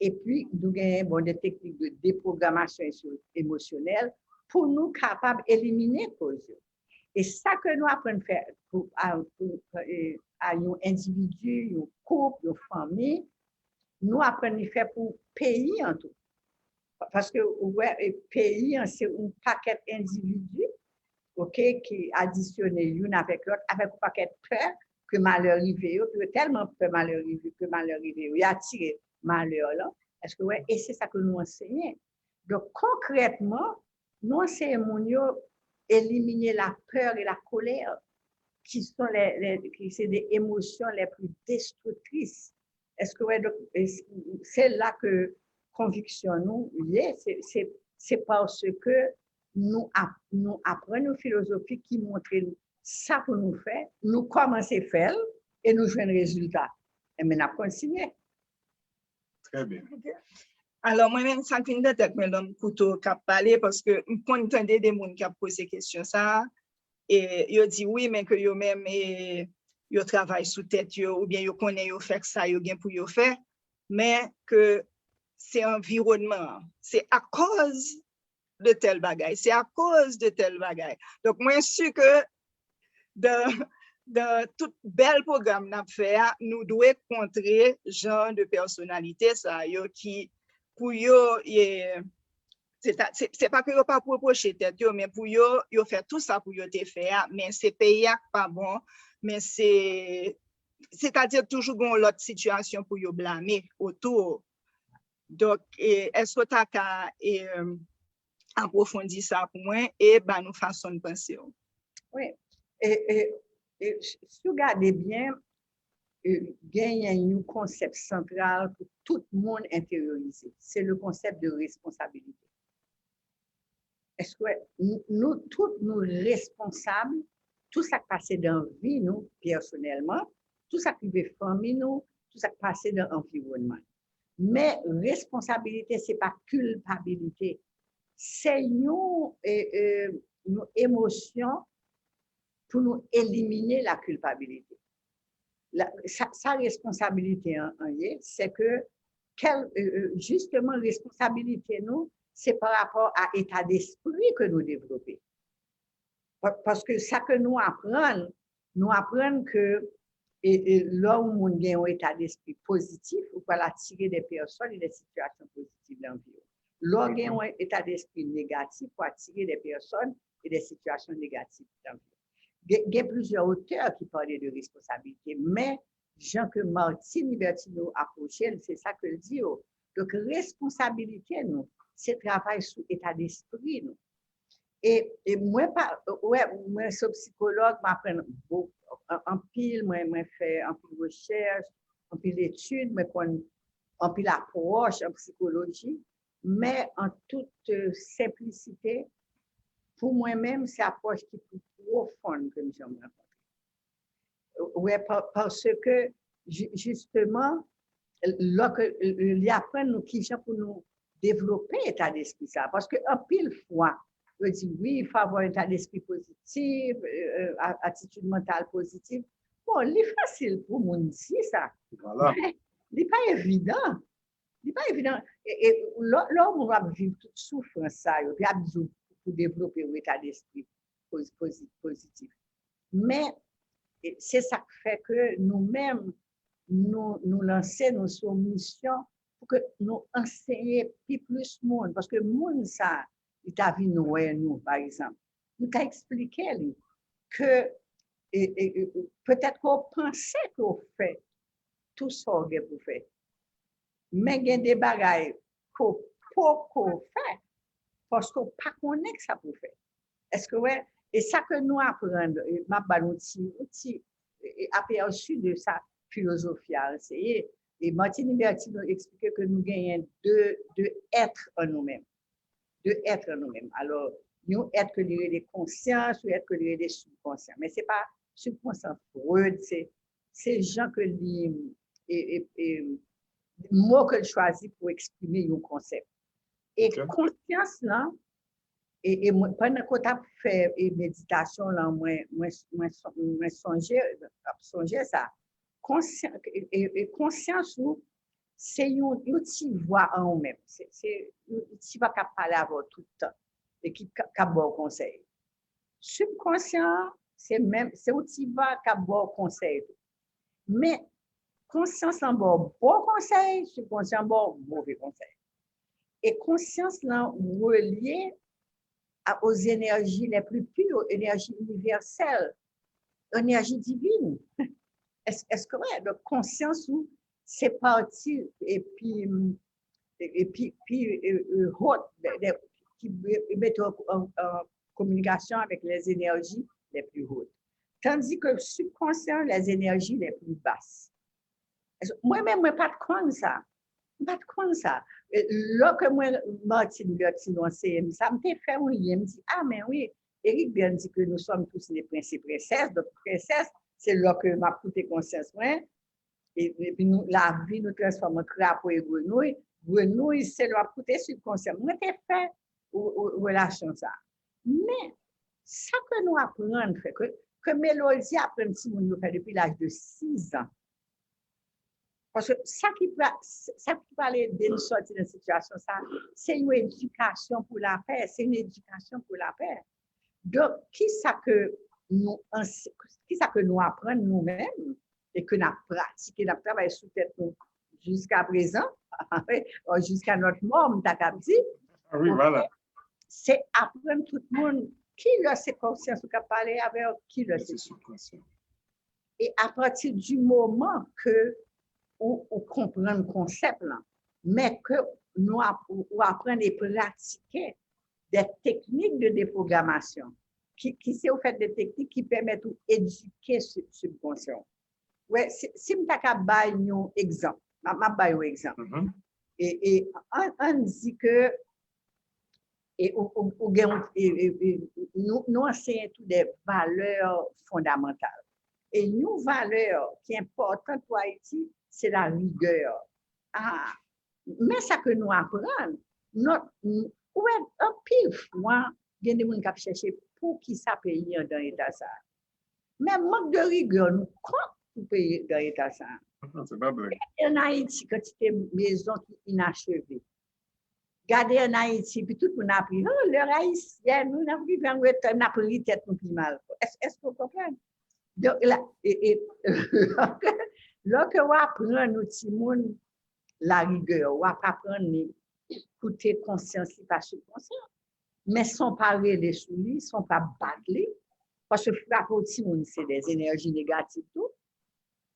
epi nou genyen, bon, de teknik de deprogramasyon emosyonèl pou nou kapab elimine kòz yo. E sa ke nou aprann fè pou, a, pou, e, a yon endividi, yon koup, yon fanmi, nou aprann li fè pou peyi an tou. Paske, ou wè, e, peyi an, se yon pakèt endividi, oke, ki adisyone youn avèk lòt, avèk yon pakèt pè ke malè rive yo, yo tèlman pè malè rive, ke malè rive yo, y atire malè lan, èske w wè, e se sa ke nou ansenye. Donk, konkrètman, nou ansenye moun yo éliminer la peur et la colère, qui sont les, les, qui c'est des émotions les plus destructrices. Èske w wè, donk, e, se la ke konviksyon nou ye, se, se, se paske nou ap, nou aprann yon filozofi ki montre nou sa pou nou fè, nou kòmanse fè l e nou jwenn rezilta. Enben, n ap kontinye. Trè byen. Alò, mwen menm, sa k vin nan tèt mwen, lè m koute w k ap pale, paske m konn tande de moun k ap poze kesyon sa a, e yo di wi, men ke yo menm, e, yo travay sou tèt yo, oubyen yo konnen yo fè sa yo gen pou yo fè, men ke se anviwònman an, se akoz de tèl bagay, se akoz de tèl bagay. Donk, mwen si ke dan, nan tout bèl pwogram n ap fè a, nou dwe kontre jan de pèsonalite sa yo ki, pou yo, e, se ta- se- se pa ke yo pa pwopoche tèt yo, men pou yo, yo fè tou sa pou yo te fè a, men se peyi a k pa bon, men se, sètadi toujou gen yon lòt sitiyasyon pou yo blame otou. Donk, e, èske w ta ka, e, apwofondi sa pou mwen e ba nou fason n panse w? Wi. E, e, e, si w gade byen, e, genyen yon konsèp santral pou tout moun enteryorize. Se le konsèp de responsabilite. Èske nou, nou tout nou responsab tou sa k pase nan vi nou pèsonèlman, tou sa k rive fanmi nou, tou sa k pase nan anviwònman. Men responsabilite se pa kilpabilite. Se yon, e, e, yon emosyon pou nou elimine la kilpabilite. La, sa, sa responsabilite an, an ye, se ke kèl, e, e, jisteman responsabilite nou, se pa rapò a eta despri ke nou devlope. Pa- Paske sa ke nou aprann, nou aprann ke e, e, lè yon moun gen yon eta despri pozitif, ou pral atire de pèsòn e de sitiyasyon pozitif nan vi w. Lè w gen yon eta despri negatif, ou atire de pèsòn e de sitiyasyon negatif nan vi w. Gen, gen plizyè otè ki pale de responsabilite, men jan ke Martine Libertino apwoche l, se sa ke l di yo. Donk, responsabilite nou, se travay sou eta despri nou. E, e mwen pa, wè, mwen se psikològ, mwen aprann anpil, mwen, mwen fè anpil rechèch, anpil etid, mwen konn anpil apwòch an psikoloji, men an tout, e, senplisite, pou mwen menm, se apwòch ki pi pwofonn ke m janm rankontre. Wè, pa- paske, ji- jisteman, lòke li aprann nou kijan pou nou devlope eta despri sa. Paske anpil fwa, yo di, wi, il faut avoir un état d'esprit positif, euh, euh, a- attitude mentale positive. Bon, li fasil pou moun di sa. Vwala. Men li pa evidan. Li pa evidan. E, e lè lè yon moun ap viv tout soufrans sa yo, epi ap di w pou devlope yon eta despri poz- pozi- pozitif. Men, e, se sa k fè ke nou menm, nou, nou lanse nou sou yon misyon pou ke nou anseye pi plis moun. Paske moun sa, li ta vin wè nou, pa egzanp. Nou ka eksplike li ke, e, e, e, petèt ke w panse ke w fè tou sa w gen pou fè. Men gen de bagay ke w poko fè, paske w pa konnen sa pou w fè. Èske w wè? E sa ke nou aprann, e m ap ba nou ti, ti, e, e, apèsi de sa filozofi a anseye. E Martine Libertino eksplike ke nou genyen de, de èt an nou menm. De èt an nou menm. Alò, yon èt ke li rele konsyans, yon èt ke li rele sibkonsyan. Men se pa sibkonsyan Freud, se, se jan ke li, e, e, e, mo ke l chwazi pou eksprime yon konsèp. E Ok. Konsyans lan, e, e mwen, pandan ke w t ap fè, e, meditasyon lan, mwen, mwen, mwen, son- mwen sonje, ap sonje sa. Konsyan- e, e, e konsyans ou, se yon, yon ti vwa an ou menm. Se, se yon ti vwa k ap pale avè w tout tan e ki ka- k ap ba w konsèy. Sibkonsyan an, se menm, se yon ti vwa k ap ba w konsèy tou. Men, konsyans lan ba w bon konsèy, sibkonsyan an ba w move konsèy. E konsyans lan relye a, aux énergies les plus pures, énergie universelle, énergie divine. Èske, èske w wè? Donk, konsyans ou, se pati epi, epi, pi, e, e, hot, de, de, ki mete w an, an kominikasyon avèk les énergies les plus hautes. Tandis que subconscient, les énergies les plus basses. Mwen menm, mwen pa t konn sa. Mwen pa t konn sa. E, lè ke mwen, Martine Bertino anseye m sa, m te fè yon lyen, m di, ah, men wi, Eric Berne dit que nous sommes tous nés princes et princesses, donc princesse, se lè ke m ap koute konsyans mwen, e, epi nou, lavi nou transfòme an krapo e grenouy, grenouy, se lè w ap koute sibkonsyan. Mwen te fè w- w- relasyon sa. Men, sa ke nou aprann fè, ke, ke Melody aprann timoun yo fè depi laj de sis an, paske sa ki pra- sa ki pral ede n sòti nan sitiyasyon sa, se yon edikasyon pou lapè, se yon edikasyon pou lapè. Donk, kisa ke nou anse- kisa ke nou aprann nou menm e ke n ap pratike, n ap travay sou tèt nou jiska prezan, jiska nòt mò, m ta kab di, Ah oui, voilà. Se aprann tout moun ki lè se konsyans ou k ap pale avè w, ki lè se Sibkonsyan. E apati di moman ke ou, ou konprann konsèp lan, men ke nou ap, ou aprann e pratike de teknik de deprogramasyon, ki, ki se ou fèt de teknik ki pèmèt ou edike sibkonsyan. Wè, si, si m ta ka bay yon egzanp, m ap bay yon egzanp. Mhm. E, e an, an di ke e ou, ou, ou gen e, e, e, nou, nou ansenye tou de valè fondamantal. E yon valè ki enpòtan pou Ayiti, se la rigè. Ah, men sa ke nou aprann, nou, ou wè, anpil fwa, gen de moun k ap chèche poukisa peyi an dan eta sa. Men mank de rigè nou kont pou peyi dan eta sa. Se pa blag. Gade an Ayiti, kantite mezon ki inacheve. Gade an Ayiti, epi tout moun ap ri, oh, lè ayisyèn, nou n ap rive an reta, n ap ri tèt nou pi mal. Èske w konprann? Donk, la, e, e, lè ke w aprann yon timoun la rigè, w ap aprann li koute konsyans li pa sibkonsyan. Men san w pa rele sou li, san w pa bat li, paske frape yon timoun se de enèji negatif tou.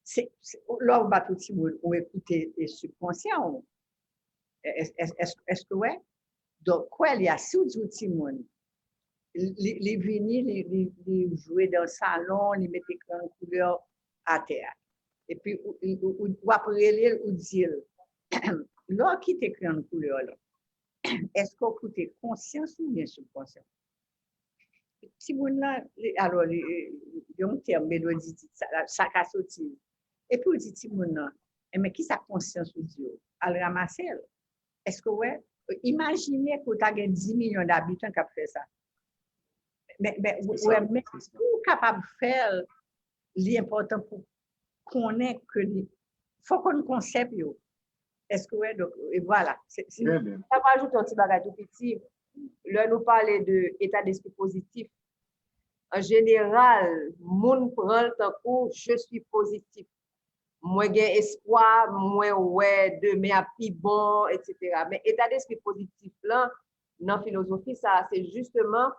Se, se, lè w bat yon timoun, ou ekoute e sibkonsyan w. Èske w wè? Donk, kwè li a, si w di yon timoun, li, li vini, li, li, li jwe dan salon, li mete kreyon koulè atè a. Epi, ou, ou, ou, w ap rele l, ou di l, lè w kite kreyon koulè w lan, èske w koute konsyans ou byen sibkonsyan? Timoun lan, li, alò, li, gen yon tèm, Melody di, sa, sa ka soti. Epi w di timoun nan, enben, kisa konsyans ou di w? Al ranmase l. Èske w wè? Imajine ke w ta gen dis milyon dabitan k ap fè sa. Men, men, w wè, men pou w kapab fè l, li enpòtan pou konnen ke li, fò konn konsèp yo. Èske w wè? Donk, e vwala. Se, se, Trè byen. Sa va ajoute yon ti bagay tou piti. Lè nou pale de eta despri pozitif, an jeneral, moun pran l tankou je suis positif. Mwen gen espwa, mwen wè demen ap pi bon, etsetera. Men eta despri pozitif lan, nan filozofi sa, se jisteman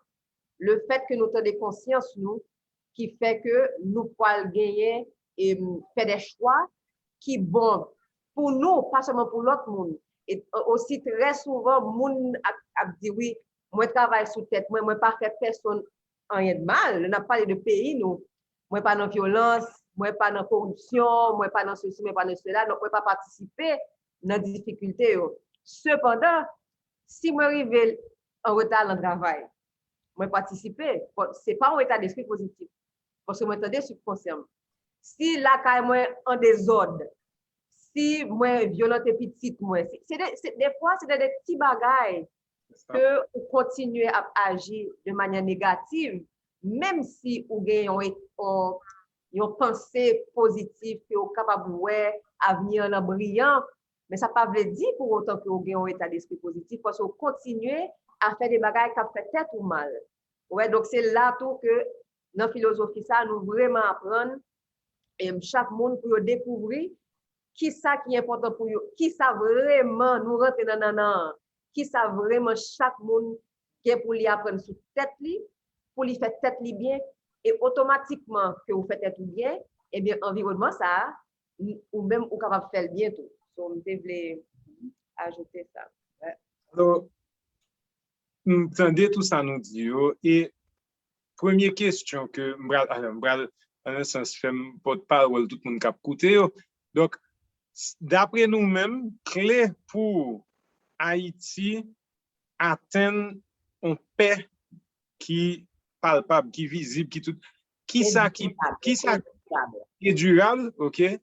le fèt ke nou tande konsyans nou, ki fè ke nou pral genyen e fè de chwa ki bon pou nou, pa sèlman pou lòt moun. E osi, trè souvan, moun ap, ap di, wi, mwen travay sou tèt mwen, mwen pa fè pèsonn anyen de mal. Lè n ap pale de peyi nou, mwen pa nan vyolans, mwen pa nan koripsyon, mwen pa nan sesi, mwen pa nan sela, donk mwen pa patisipe nan difikilte yo. Sepandan, si mwen rive an reta nan travay, mwen patisipe, bon, se pa yon eta despri pozitif. Paske mwen tande sibkonsyan m. Si lakay mwen an dezòd, si mwen vyolante pitit mwen, se, se de, se, defwa, se de, de ti bagay ke ou kontinye ap aji de manyè negatif, menm si ou gen yon, yon, yon panse pozitif, ke ou kapab wè avni an nan briyan, men sa pa vle di pou otan ke ou gen yon eta despri pozitif, paske ou kontinye a fè de bagay k ap fè tèt ou mal. Ou wè, donk se la tou ke nan filozofi sa, nou vreman aprann, em, chak moun pou yo dekouvri kisa ki enpòtan pou yo, kisa vreman nou rantre nan nannan an, kisa vreman chak moun gen pou li aprann sou tèt li, pou li fè tèt li byen, e otomatikman ke ou fè tèt ou byen, ebyen, anviwònman sa a, ou menm ou kapab fè l byen tou. So, m te vle ajoute sa. Alò, m tande tou sa nou di yo, e premye kesyon ke m pral, alò, m pral, nan yon sans, fè m pòtpawòl tout moun k ap koute yo. Donk, dapre nou menm, kle pou Ayiti atenn yon pè ki palpab, ki vizib, ki tout. Kisa ki, kisa ki dirab, ok?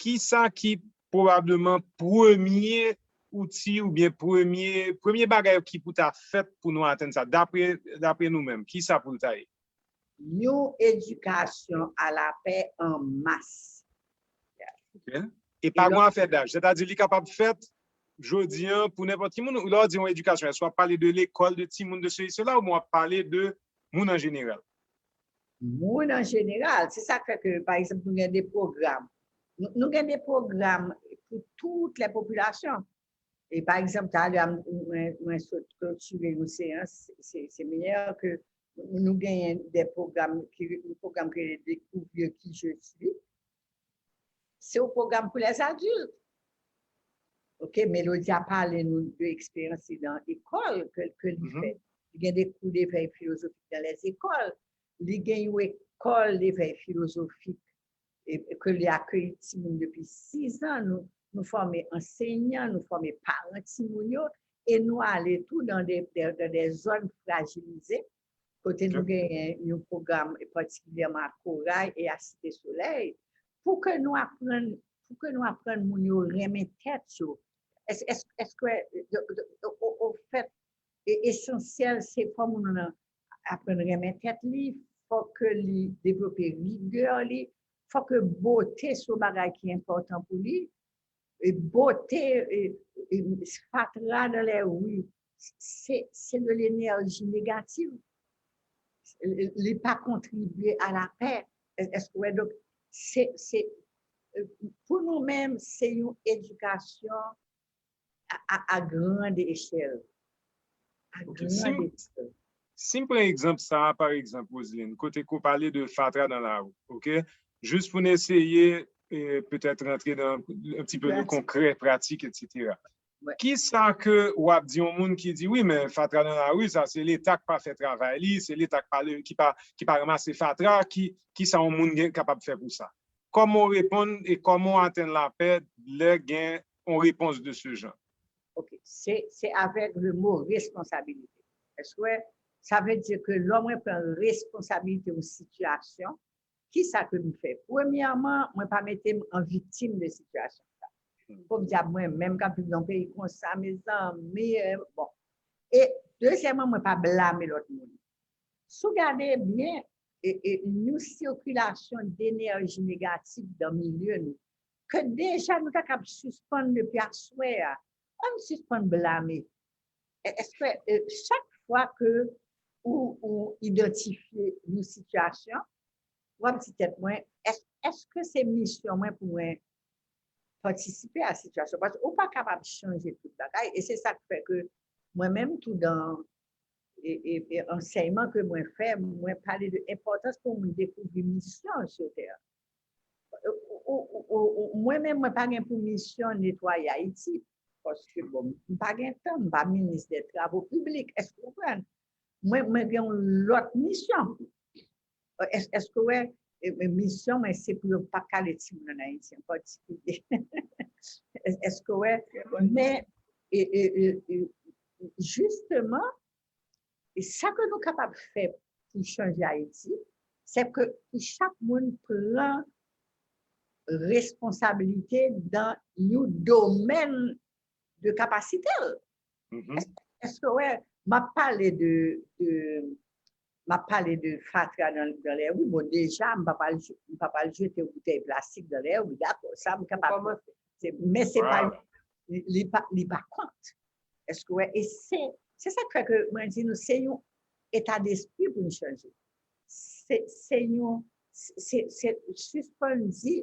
Kisa ki pwobableman premye outi oubyen premye, premye bagay ki pou ta fèt pou nou atenn sa, dapre, dapre nou menm, kisa pou l ta ye? Yon edikasyon a lapè an mas. Ok. E pa gon afè daj, sètadi li kapab fèt jodi an pou nenpòt ki moun. Lè w di yon edikasyon, èske w ap pale de lekòl, de timoun, de sesi, sela, oubyen w ap pale de moun an jeneral? moun an jeneral. Se sa k fè ke, pa egzanp, nou gen de pwogram. Nou, nou gen de pwogram pou tout lè popilasyon. E pa egzanp, talè a, mwen, mwen sot klotire yon seyans, se, se meyè ke nou genyen de pwogram ki, yon pwogram ki rele Découvrir qui je suis. Se yon pwogram pou lèzadilt. Ok, Melody a pale nou de eksperyans li nan ekòl ke, ke li fè. Li gen de kou de vèy filozofik nan lèzekòl. Li gen yon ekòl de vèy filozofik e, e ke li akeyi timoun depi sis an. Nou, nou fòme ansenyan, nou fòme paran timoun yo, e nou ale tou dan de, de, de, de zòn frajilize, kote nou genyen yon pwogram patikilyèman a Koray e a Site Solèy, pou ke nou aprann, pou ke nou aprann moun yo renmen tèt yo. Èske, èske, èske, o, o, o, o fèt, e, esansyèl, se fò moun nan aprann renmen tèt li, fò ke li devlope rigè li, fò ke bote se yon bagay ki enpòtan pou li, e bote, e, e, fatra dans les rues, se, se de l'énergie négative. Li pa kontribye a la pè. Èske w wè? Donk, se, se, pou nou menm, se yon edikasyon a, a, a grande échelle. A grande échelle. Si m pran egzanp sa a, pa egzanp, Roseline, kote ke w pale de fatra dans la rue, ok? Jis pou n eseye, eh, petèt rantre nan un petit peu de konkrè, pratik, et cetera. Ki sa ke w ap di yon moun ki di, wi, men fatra dans la rue, sa se Leta k pa fè travay li, se Leta k pa, ki pa, ki pa ranmase fatra, ki, ki sa yon moun gen, kapab fè pou sa? Kòman w reponn e kòman w atenn lapè lè gen yon repons de ce genre? Ok, se, se avèk le mot responsabilité. Èske w wè, sa vle di ke lè mwen pran responsabilite yon sitiyasyon, ki sa ke m fè? Premyèman, mwen pa mete m an viktim de sitiyasyon sa. Fò m di a mwen menm k ap viv nan yon peyi konsa, mezanmi, bon. E dezyèmman, mwen pa blame lòt moun. Si w gade byen, e, e, yon sikilasyon denèji negatif dan milye nou, ke deja nou ta kab sispann depi aswè a, ann sispann blame. Èske, e, chak fwa ke ou, ou idantifye yon sitiyasyon, w ap di tèt mwen, èske se misyon mwen pou mwen patisipe a sitiyasyon? Paske ou pa kapab chanje tout bagay, e se sa k fè ke mwen menm tou dan e, e, e ansèyman ke mwen fè, mwen pale de enpòtans pou moun dekouvri misyon l sou tè a. Mwen menm, mwen pa gen pou misyon netwaye Ayiti, paske bon, m pa gen tan, m pa minis dè travo piblik, èske w konprann? Mwen, mwen gen yon lòt misyon. Èske w wè, misyon mwen se pou yo pa kale timoun ann Ayiti an patikilye. Èske w wè? Men, jisteman, e sa ke nou kapab fè pou chanje Ayiti, se ke pou chak moun pran responsabilite dan yon domèn de kapasite l. Èske w wè, m ap pale de, de, m ap pale de fatra dan, dan lè ri. Bon, deja, m pa pral, m pa pral jete boutèy plastik dan lè ri, dakò, sa m kapab. Men se pa, li pa, li pa kont. Èske w wè? E se, se sa k fè ke mwen di nou, se yon eta despri pou n chanje. Se, se yon, se, se sispann di,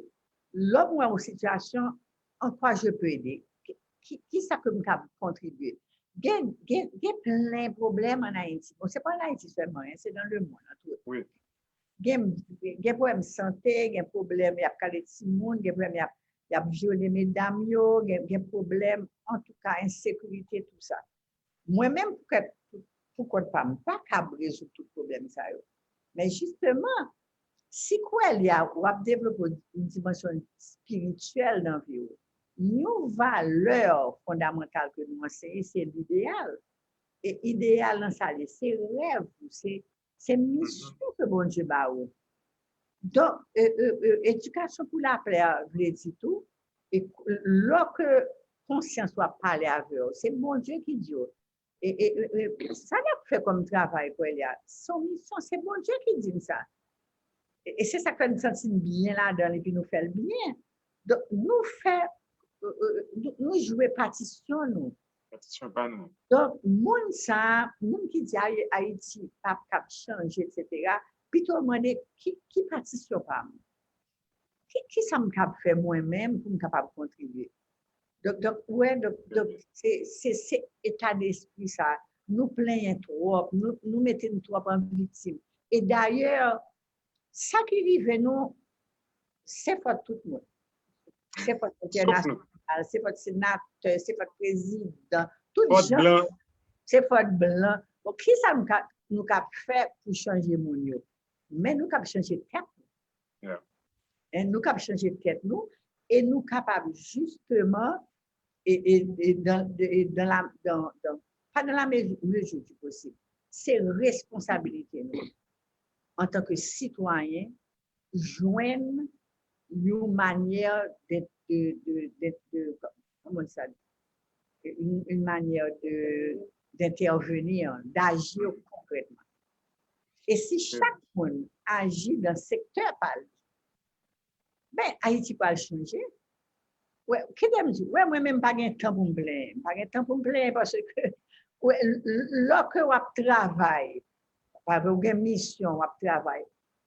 lè m wè yon sitiyasyon, en quoi je peux aider? Ki, ki, ki sa ke m ka kontribye? Gen, gen, gen plen pwoblèm ann Ayiti. Bon, se pa ann Ayiti sèlman, se dans le monde, an tou. Gen, gen pwoblèm sante, gen pwoblèm y ap kale timoun, gen pwoblèm y ap, y ap vyole medam yo, gen, gen pwoblèm, antouka, ensekirite, tou sa. Mwen menm, pou kont pa m, m pa kab rezoud tout pwoblèm sa yo. Men jisteman, si kwè li a, w ap devlope yon dimansyon espirityèl nan vi w. Yon valè fondamantal ke nou anseye, se lideyal. E ideyal nan sa l ye, se rèv ou, se, se misyon ke Bondye ba ou. Donk, e, e, e, edikasyon pou lapè a vle di tou, e lè ke konsyans ou ap pale avè w, se Bondye ki di w. E, e, e, e sa n ap fè kòm travay, kwè li a, se yon misyon, se Bondye ki di n sa. E, e se sa k fè n santi n byen ladan l epi nou fè l byen. Donk, nou fè, e, e, nou, nou jwe patisyon nou. Patisyon pa nou. Donk, moun sa, moun ki di Ay-, Ayiti p ap kab chanje, etsetera, pito mande ki, ki patisyon pa m? Ki, ki sa m kab fè mwen menm pou m kapab kontribye? Donk, donk, ou wè, donk, donk, se, se, se eta despri sa. Nou plenyen twòp, nou, nou mete n twòp an viktim. E dayè, sa ki rive nou, se fòt tout moun. Se fòt entènasyonal, se fòt senatè, se fòt prezidan, tout jan. Se fòt blan. Bon, ki sa nou ka, nou ka fè pou chanje moun yo? Men nou kab chanje tèt nou. En, nou kab chanje tèt nou e nou kapab jisteman e, e, e dan, e dan la, dan, dan, pa dan la mezi di posib. Se responsabilite nou antanke sitwayen jwenn yon manyè de, de, de, de, de, kòman sa di? Une, une manière de, d'intervenir, d'agir concrètement. E si chak moun aji dan sektè pa li, ben, Ayiti pral chanje. Wè, kite m di, wè, mwen menm pa gen tan pou m plenyen. M pa gen tan pou m plenyen paske, wè, lè ke w ap travay, pa vre, ou gen misyon, w ap travay.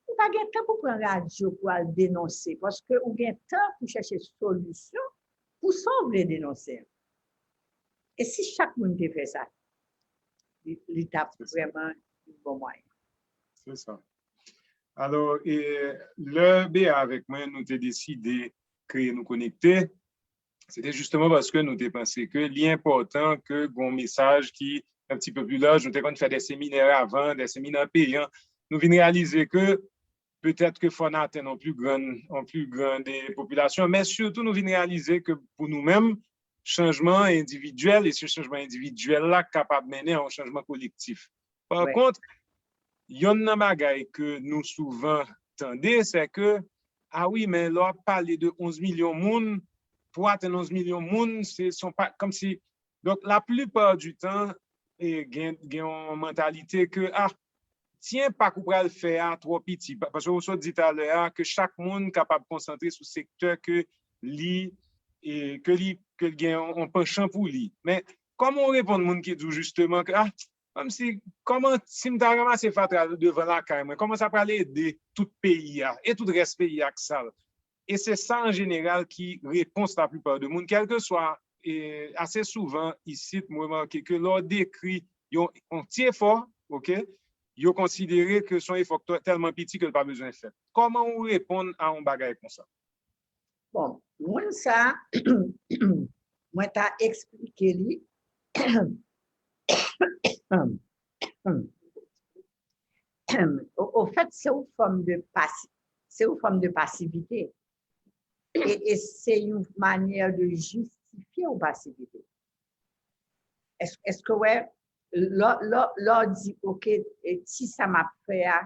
Ou pa gen tan pou pran radyo pou al denonse, paske ou gen tan pou chèche solisyon pou sa w vle denonse an. E si chak moun te fè sa, li, li t ap vrèman yon bon mwayen. Se sa. Alò, e, lè Bea avèk mwen, nou te deside kreye Nou Konekte, se te jisteman paske nou te panse ke li enpòtan ke gon mesaj ki un petit peu plus large, nou te konn fè de seminè avan, de seminè peyan, nou vin reyalize ke petèt ke fò n atenn yon pli grann, yon pli grann, e, popilasyon, men sitou nou vin reyalize ke pou nou menm, chanjman endividyèl, e se chanjman endividyèl la k kapab mennen a yon chanjman kolektif. Pa kont, yonn nan bagay ke nou souvan tande, se ke, a wi, men lè w ap pale de onz milyon moun, pou atenn onz milyon moun, se, se yon pa, kòmsi, donk, laplipa di tan, e, gen, gen yon mantalite ke, a, ti enpak ou pral fè a twò piti. Pa-, paske ou sot di talè a ke chak moun kapab konsantre sou sektè ke li, e, ke li, ke l gen yon, yon panchan pou li. Men, kòman w reponn moun ki di w jisteman ke, a, kòmsi, kòman, si m ta ranmase fatra devan lakay mwen, kòman sa pral ede tout peyi a, e tout rès peyi a k sal? E se sa, an jeneral, ki repons laplipa de moun, kèlkeswa, e, ase souvan, isit, m remake ke lè w dekri yon, yon ti efò, oke, yo konsidere ke se yon efò k tè-, tèlman piti ke l pa bezwen fèt. Kòman ou reponn a yon bagay konsa? Bon, moun sa, mwen ta eksplike li. O, o fèt, se yon fòm de pasi-, se yon fòm de pasivite. E, e se yon manyè de jistifye yon pasivite. Èske, èske w wè, lè, lè, lè w di, oke, e ti sa m ap fè a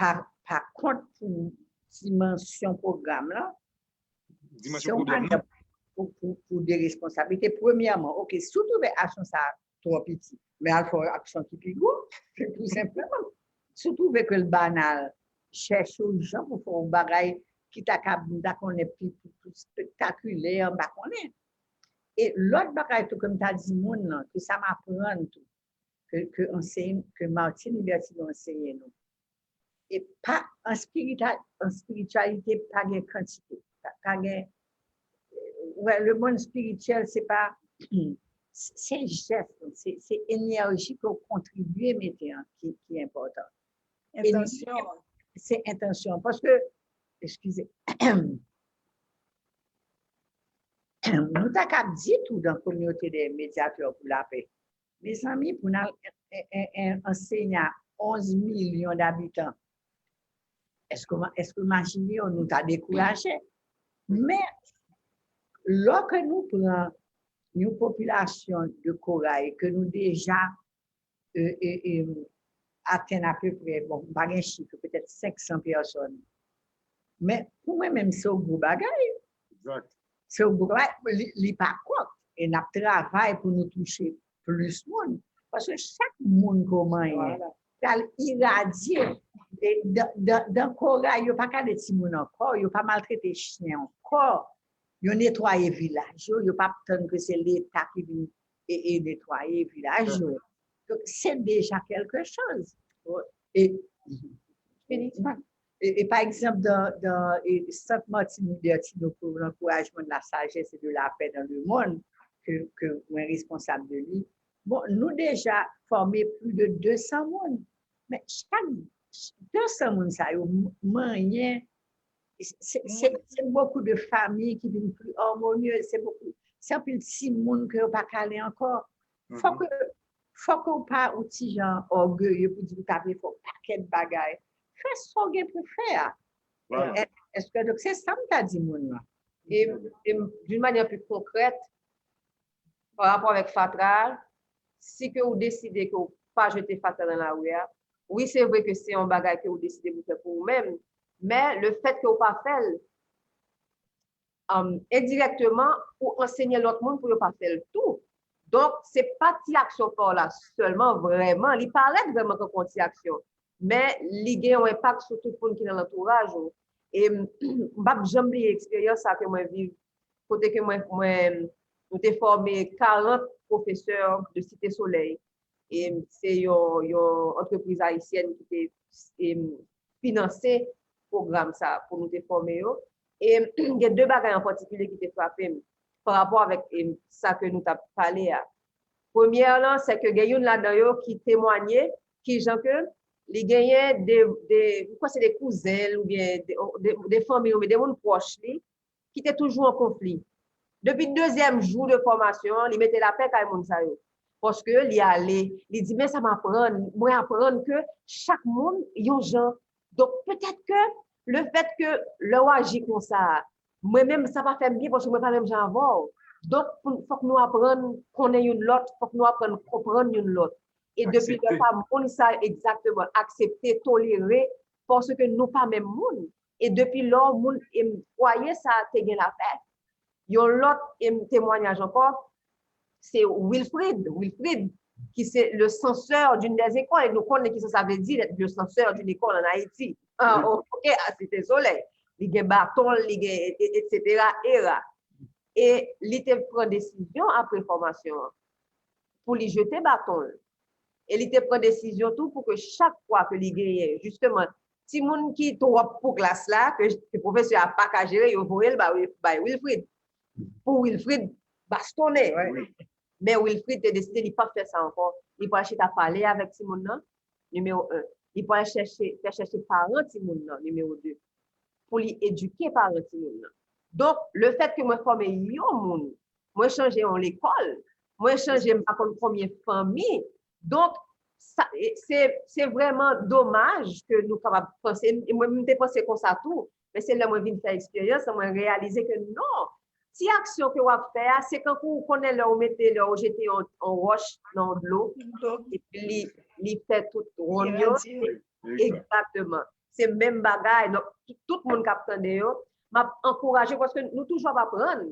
pa, pa kont pou dimansyon pwogram lan, se yon manyè pou, pou, pou de responsablite. Premyèman, oke, si w twouve aksyon sa a twò piti, men al fè yon aksyon ki pi gwo, tou senpleman. Si w twouve ke l banal, chèche yon jan pou fè yon bagay ki ta ka, m ta konnen pi, pi, pi spektakilè, m pa konnen. E lòt bagay tou ke m ta di moun nan, ke sa m aprann tou, ke, ke anseye, ke Martine Libertino anseye nou. E pa, an spirita-, an spirityalite, pa gen kantite. Pa, pa gen, wè, le monde spirituel, se pa, se jès, se, se enèji ke w kontribye mete an ki, ki enpòtan. E li, se entansyon. Paske, eskize, nou ta kab di tou dan kominote de medyatè pou lapè. Mezanmi, pou n al en, en, en, ansenye a onz milyon dabitan, èske, èske w imajine w, nou ta dekouraje? Men, lòske nou pran yon popilasyon de Koray ke nou deja, e, e, e, atenn apeprè, bon, m pa gen chif, petèt senk san pèsòn. Men, pou mwen menm, se yon gwo bagay. Se yon gwo bagay, li, li pa kòk. E n ap travay pou nou touche plis moun. Paske chak moun ke w manyen, pral iradye. E dan, dan, dan Koray, yo pa kale timoun ankò, yo pa maltrete chen ankò. Yo netwaye vilaj yo, yo p ap tann ke se Leta ki vin e, e netwaye vilaj yo. Donk, se deja kèlke choz. E, Fini. E, e pa egzanp, dans, dans, e, Centre Martin Luther King pour l'encouragement de la sagesse et de la paix dans le monde, ke, ke mwen responsab de li, bon, nou deja fòme plis de de san moun. Men chak de san moun sa yo, manyen, se, se, se bokou de fanmi ki vin pli armonyez, se bokou, se anpil timoun ke yo pa kale ankò. Fòk, fòk ou pa ou ti jan ògeye pou di ou ta vle fè yon pakèt bagay. Fè sa w gen pou fè a. Èske, donk, se sa m ta di moun nan. E, e d'une manière plus concrète, pa rapò avèk fatra, si ke ou deside ke ou pa jete fatra nan lari a, wi, se vre ke se yon bagay ke ou deside pou fè pou ou menm, men le fait que ou pa fè l, um, endirèkteman, ou ansenye lòt moun pou yo pa fè l tou. Donk, se pa ti aksyon pa w la sèlman, vrèman, li parèt vrèman tankou yon ti aksyon, men li gen yon enpak sou tout moun ki nan lantouraj ou. E m p ap janm bliye eksperyans sa ke mwen viv, kote ke mwen, mwen, nou te fòme karant pwofesè de Site Solèy. E se yon, yon antrepriz ayisyèn ki te, e, finanse pwogram sa pou nou te fòme yo. E gen de bagay an patikilye ki te frape m pa rapò avèk, e, sa ke nou t ap pale a. Premyè lan, se ke gen youn ladan yo ki temwanye kijan ke li genyen de, de, m kwè se de kouzen l oubyen de, de, de fanmi l oubyen de moun pwòch li ki te toujou an konfli. Depi dezyèm jou de fòmasyon an, li mete lapè kay moun sa yo. Paske li ale, li di, men sa m aprann, mwen aprann ke chak moun yon jan. Donk, petèt ke le fait que lè w aji konsa a, mwen menm, sa pa fè m byen paske mwen pa menm jan avè w. Donk, pou, fòk nou aprann konnen youn lòt, fòk nou aprann konprann youn lòt. E depi lè sa, moun sa, egzakteman, aksepte, tolere, paske nou pa menm moun. E depi lò, moun, e fwaye sa te gen lapè. Yon lòt, e, temwanyaj ankò, se Wilfrid. Wilfrid, ki se le censeur d'une des écoles. E nou konnen kisa sa vle di, le censeur d'une école en Haïti. Ah, ok, a Site Solèy. Li gen baton l, li gen, e, e, et cetera, era. E li te pran desizyon apre fòmasyon an pou li jete baton l. E li te pran desizyon tou pou ke chak fwa ke li genyen, jisteman, timoun ki twòp pou klas la, ke, ke pwofesè a pa ka jere, yo voye l ba, bay Wilfrid. Pou Wilfrid bastonnen. Men Wilfrid te deside li p ap fè sa ankò. Li pral chita pale avèk timoun nan, nimewo en. Li pral chèche, fè chèche paran timoun nan, nimewo de. Pou li edike paran timoun nan. Donk, le fait que mwen fòme yon moun, mwen chanje yon lekòl, mwen chanje m pa konn konbyen fanmi. Donk, sa, e, se, se vrèman domaj ke nou kapab panse, e mwen, m te panse konsa tou, men se lè mwen vin fè eksperyans lan, mwen reyalize ke non, ti aksyon ke w ap fè a, se kankou ou konnen lè ou mete, lè ou jete yon, yon wòch nan yon dlo, epi li, li fè tout wonn yo. Egzakteman. Se menm bagay. Donk, tout, tout moun k ap tande yo, m ap ankouraje w paske nou toujou ap aprann.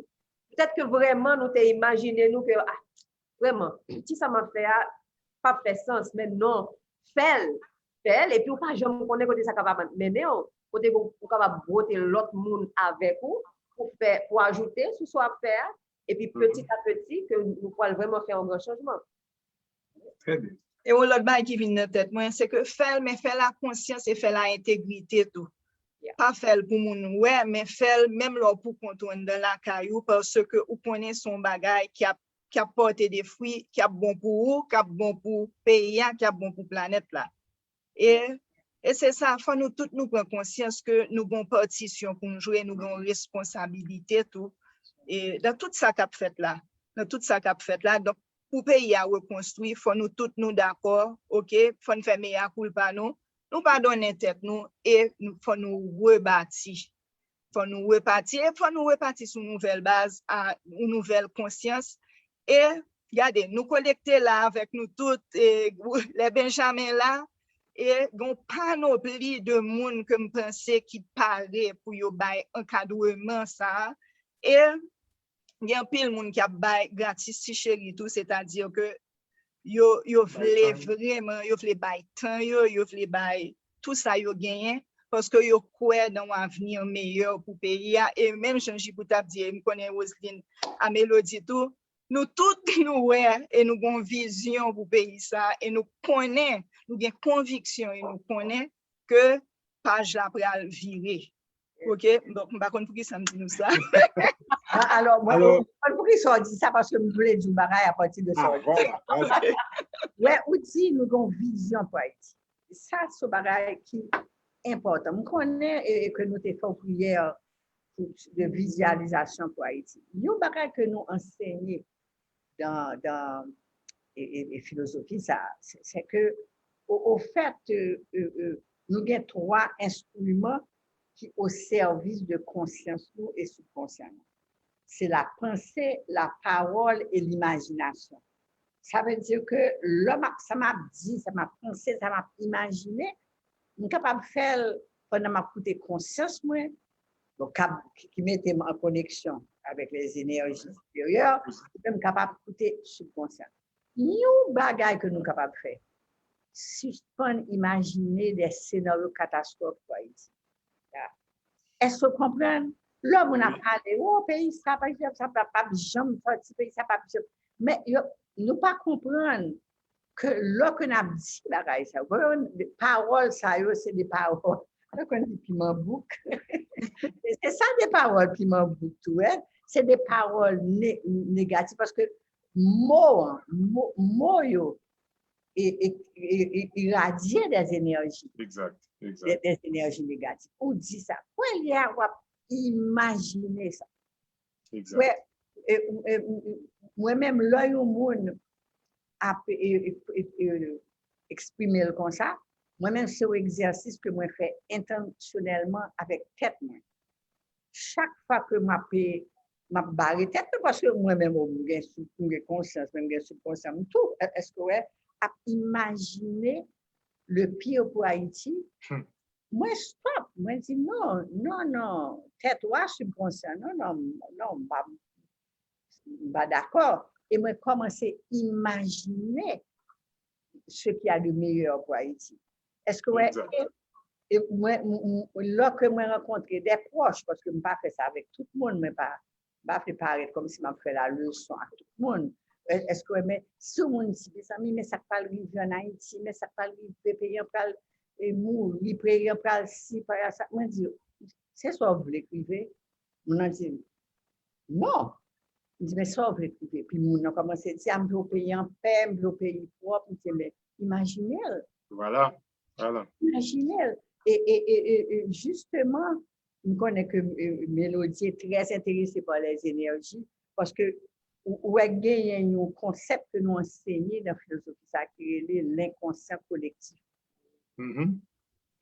Petèt ke vrèman nou te imajine nou ke, ah, vrèman, kisa m ap fè a p ap fè sans, men non, fè l, fè l, epi ou pa janm konnen kote sa kapab mennen w, kote ke ou kapab bwote lòt moun avèk ou, pou fè, pou ajoute sou sa w ap fè a, epi peti a peti, ke nou pral vrèman fè yon gran chanjman. Trè byen. E yon lòt bagay ki vin nan tèt mwen, se ke fè l, men fè l ak konsyans e fè l ak entegrite tou. Pa fè l pou moun wè, men fè l menm lè w poukont ou anndan lakay ou, paske ou konnen se yon bagay k ap, k ap pòte de fwi, k ap bon pou ou, k ap bon pou peyi a, k ap bon pou planèt la. E, e se sa, fò nou tout nou pran konsyans ke nou gen yon patisyon pou nou jwe, nou gen yon responsabilite tou. E nan tout sa k ap fèt la, nan tout sa k ap fèt la, donk, pou peyi a rekonstwi, fò nou tout nou dakò, oke, fò n fè mea culpa nou, nou padonnen tèt nou e nou, fò nou rebati. Fò nou repati, e fò nou repati sou nouvèl baz, a yon nouvèl konsyans. E gade, nou kolekte la avèk nou tout, e, lè Benjamen la, e gen yon panopli de moun ke m panse ki pare pou yo bay ankadreman sa a. E gen anpil moun k ap bay gratis ti cheri tou, sètadi ke yo, yo vle vrèman, yo vle bay tan yo, yo vle bay tou sa yo genyen, paske yo kwè nan yon avni meyè pou peyi a. E menm jan Jipou t ap di, e m konnen Roseline a Melody tou, nou tout nou wè e nou gen yon vizyon pou peyi sa, e nou konnen, nou gen konviksyon e nou konnen ke paj la pral vire. Ok, donk m pa konn poukisa m di nou sa. Alò, mwen konn poukisa w di sa, paske m vle di yon bagay apati de sa w di. Wè, ou di nou gen yon vizyon pou Ayiti. Sa se yon bagay ki enpòtan. M konnen ke nou te fè yon priyè de vizyalizasyon pou Ayiti. Yon bagay ke nou ansenye dan, dan e, e, e filozofi sa, se ke o, o fèt, e, e, e, nou gen twa enstriman ki o sèvis de konsyans nou e sibkonsyan nou. Se la panse, la pawòl e limajinasyon. Sa vle di ke lè m ap, sa m ap di, sa m ap panse, sa m ap imajine, m kapab fè l pandan m ap koute konsyans mwen, donk ki mete m an koneksyon avèk les énergies supérieures, epi m kapab koute sibkonsyan. Yon bagay ke nou kapab fè, sispann imajine de senaryo katastwòf pou Ayiti. Èske w konprann? Lè moun ap pale, o peyi sa, pa egzanp, sa p ap janm sòti, peyi sa p ap janm. Men nou pa konprann ke lè ke n ap di bagay sa yo, pawòl sa yo se de pawòl, lè konn di piman bouk. Se sa de pawòl piman bouk tou, wi. Se de pawòl negatif paske mo an, mo yo iradye des énergies, des énergies négatives. Ou di sa, kounye a w ap imajine sa. Mwen menm, lè yon moun ap eksprime l konsa, mwen menm, se yon egzèsis ke mwen fè entansyonèlman avèk tèt mwen. Chak fwa ke m ap, m ap bare tèt mwen, paske mwen menm, m gen konsyans, men m gen sibkonsyan m tou, èske w wè, ap imajine le pire pou Ayiti, mwen stop, mwen di non, non, non, tèt ou a sibkonsyan, non, non, non, m pa, m pa dakò. E mwen kòmanse imajine ce qu'il y a de meilleur pour Haïti. Èske w wè, e mwen, lè ke mwen rankontre de pwòch, paske m pa fè sa avèk tout moun, mwen pa, m pa vle parèt kòmsi m ap fè la leson ak tout moun. Èske w wè, men si yon moun di, mezanmi, men sa k pral rive ann Ayiti, men sa k pral rive, peyi an pral mouri, peyi an pral si, pral sa, mwen di, se sa w vle k rive? Moun nan di m, non. M di, men sa w vle k rive? Epi moun nan kòmanse di, a, m vle yon peyi anpè, m vle yon peyi pwòp. M di, men imajine l. Voilà, voilà. Imajine l. E, e, e, e, e jisteman, m konnen ke e, Melodie est très intéressée par les énergies, paske ou, ou wè genyen yon konsèp ke nou ansenye nan filozofi sa ki rele lenkonsyan kolektif.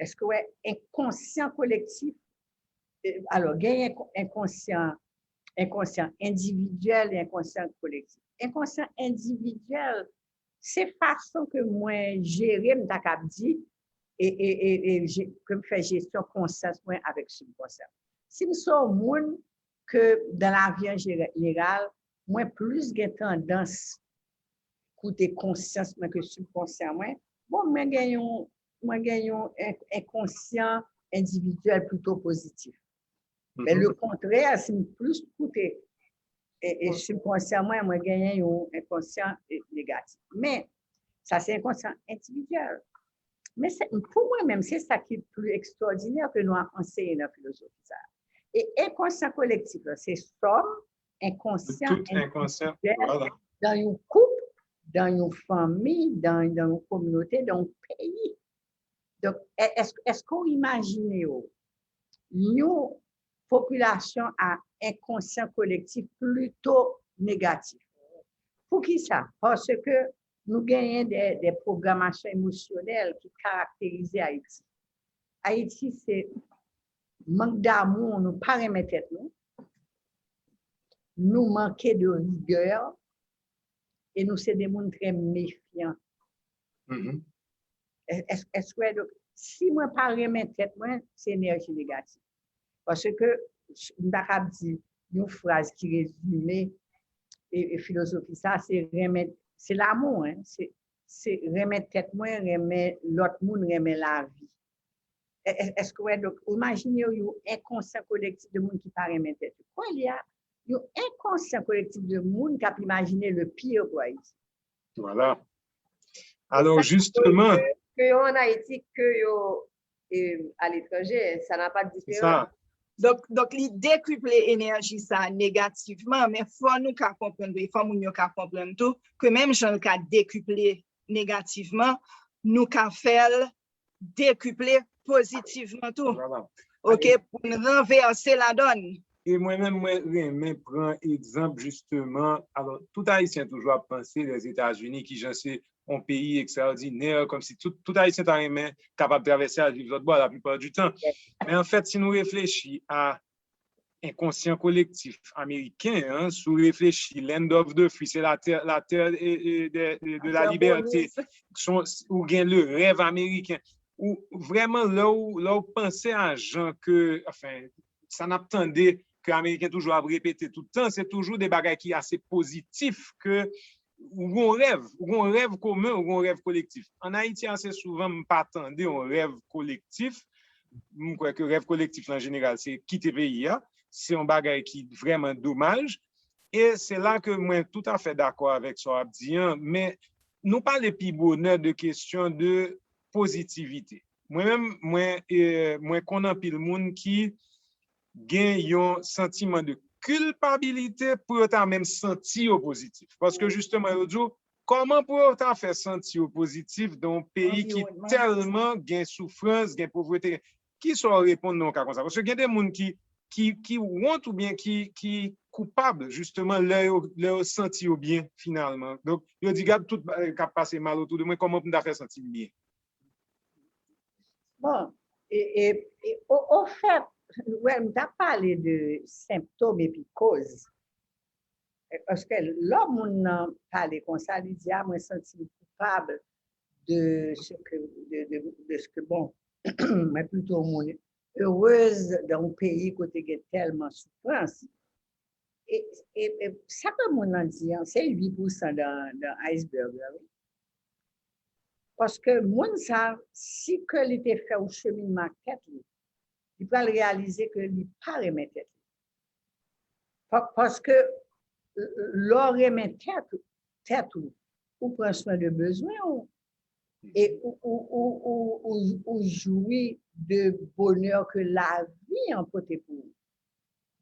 Èske w wè enkonsyan kolektif? Alò, genyen enkonsyan, enkonsyan endividyèl e enkonsyan kolektif. Enkonsyan endividyèl, se fason ke mwen jere, m ta kab di, e, e, e, e ke m fè jesyon konsyans mwen avèk sibkonsyan. Si m se yon moun ke dan lavi an jeneral, mwen plis gen tandans koute konsyans mwen ke sibkonsyan mwen, bon, mwen gen yon, mwen gen yon enkonsyan endividyèl plito pozitif. Men le kontrè, si m plis koute e, e sibkonsyan mwen, mwen genyen yon enkonsyan negatif. Men, sa se enkonsyan endividyèl. Men pou mwen menm, se sa ki pli ekstwòdinè ke nou ap anseye nan filozofi sa. E enkonsyan kolektif la, se sòm enkonsyan endividyèl dan yon koup, dan yon fanmi, dan, dan yon kominote, dan yon peyi. Donk, èske w imajine w yon popilasyon a enkonsyan kolektif plito negatif? Poukisa? Paske nou genyen de, de pwogramasyon emosyonèl ki karakterize Ayiti. Ayiti se mank damou, nou pa renmen tèt nou, nou manke de rigè, e nou se de moun trè mefyan. Èske w wè, donk, si mwen pa renmen tèt mwen, se enèji negatif. Paske m ta kab di yon fraz ki rezime e, e filozofi sa, se renmen, se lanmou, en, se, se renmen tèt mwen, renmen lòt moun, renmen lavi. Èske w wè, donk, imajine w yon enkonsyan kolektif de moun ki pa renmen tèt yo. Kounye a, yon enkonsyan kolektif de moun k ap imajine le pire pou Ayiti. Voilà. Alò, jisteman. Ke yo ann Ayiti, ke yo e, aletranje, sa n'a pas de C'est différence. ça. Donk, donk li dekiple enèji sa negativman, men fò nou ka konprann tou, e fò moun yo ka konprann tou, ke menm jan l ka dekiple negativman, nou ka fè l dekiple pozitivman tou. Voilà. Oke, pou n ranvèse ladòn. E mwen menm, mwen renmen pran egzanp jisteman. Alò, tout Ayisyen toujou ap panse Lèzetazini, kijan se yon peyi ekstraòdinè, kòmsi tout, tout Ayisyen ta renmen kapab travèse al viv lòt bò laplipa di tan. Men anfèt, si nou reflechi a enkonsyan kolektif ameriken, an, si w reflechi, land of the free, se latè, latè e, e, de, de, de la Latè libète, bonus. son, ou gen le rèv ameriken. Ou vrèman, lè w, lè w panse a jan ke, anfen, sa n ap tande ke Ameriken toujou ap repete tout tan, se toujou de bagay ki ase pozitif ke ou gon rèv, ou gon rèv komen, ou gon rèv kolektif. An Ayiti, ase souvan, m pa tande yon rèv kolektif. M kwè ke rèv kolektif lan jeneral, se kite peyi a. Se yon bagay ki vrèman domaj. E se la ke mwen toutafè dakò avèk sa w ap di an, men nou pale pi bonè de kesyon de pozitivite. Mwen menm, mwen, e, mwen konn anpil moun ki gen yon santiman de kilpabilite pou yo ta menm santi yo pozitif. Paske jisteman, yo di w, kòman pou yo ta fè santi yo pozitif nan yon peyi ki Anviwònman. Tèlman gen soufrans, gen povrete? Kisa w reponn nan yon ka konsa? Paske gen de moun ki, ki, ki wont oubyen ki, ki koupab, jisteman, lè yo, lè yo santi yo byen, finalman. Donk, yo di, gad tout bagay k ap pase mal otou de mwen, kòman pou m ta fè santi m byen? Bon, e, e, e o, o fèt, wè, m t ap pale de senptòm epi koz. E, paske lè moun nan pale konsa, li di, a, mwen santi m koupab de ce que, de, de, de ce que, bon, mwen plito moun erez dan yon peyi kote gen tèlman soufrans. E, e, e sa ke moun nan di an, se uit pousan dan, dan iceberg la, wi. Paske moun sa, si ke li te fè yon cheminman ak tèt li, li pral reyalize ke li pa renmen tèt li. Pa, paske, euh, lè w renmen tèt, tèt ou, ou pran swen de bezwen ou, e ou, ou, ou, ou, ou, ou jwi de bonè ke lavi an pote pou ou.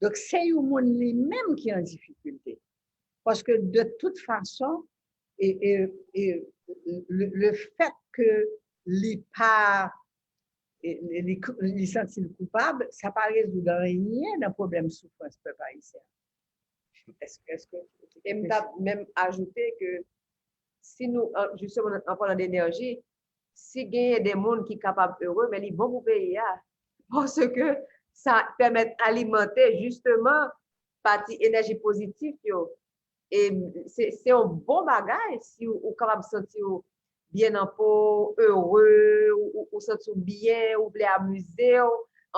Donk, se yon moun li menm ki an difikilte. Paske de tout fason, e, e, e, le, le fèt ke li pa, e, li, li santi l koupab, sa pa rezoud anyen nan pwoblèm soufrans pèp ayisyen. Èske, èske, E m t ap menm ajoute ke si nou, an, jisteman, an palan de enèji, si genyen de moun ki kapab ere, men li bon pou peyi a. Paske sa pèmèt alimante jisteman pati enèji pozitif yo. E se, se yon bon bagay si ou, ou kapab santi w byen nan po w, ere, ou, ou, ou santi w byen, ou vle amize w.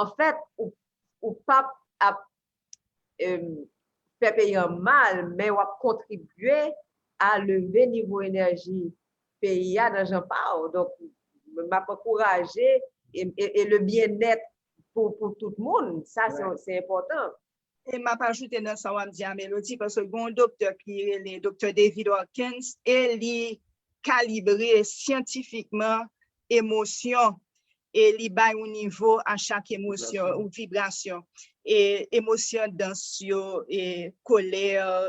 Anfèt, ou, ou p ap ap em, fè peyi an mal, men w ap kontribye a leve nivo enèji peyi a nan jan pa w. Donk, m ap ankouraje e, e, e le byennèt pou, pou tout moun. Sa, se, se enpòtan. E m ap ajoute nan sa w ap di a, Melody, paske gen yon doktè ki rele doktè David Hawkins, e li kalibre syantifikman emosyon, e li bay yon nivo a chak emosyon, yon vibrasyon. E emosyon dans yo, e kolè,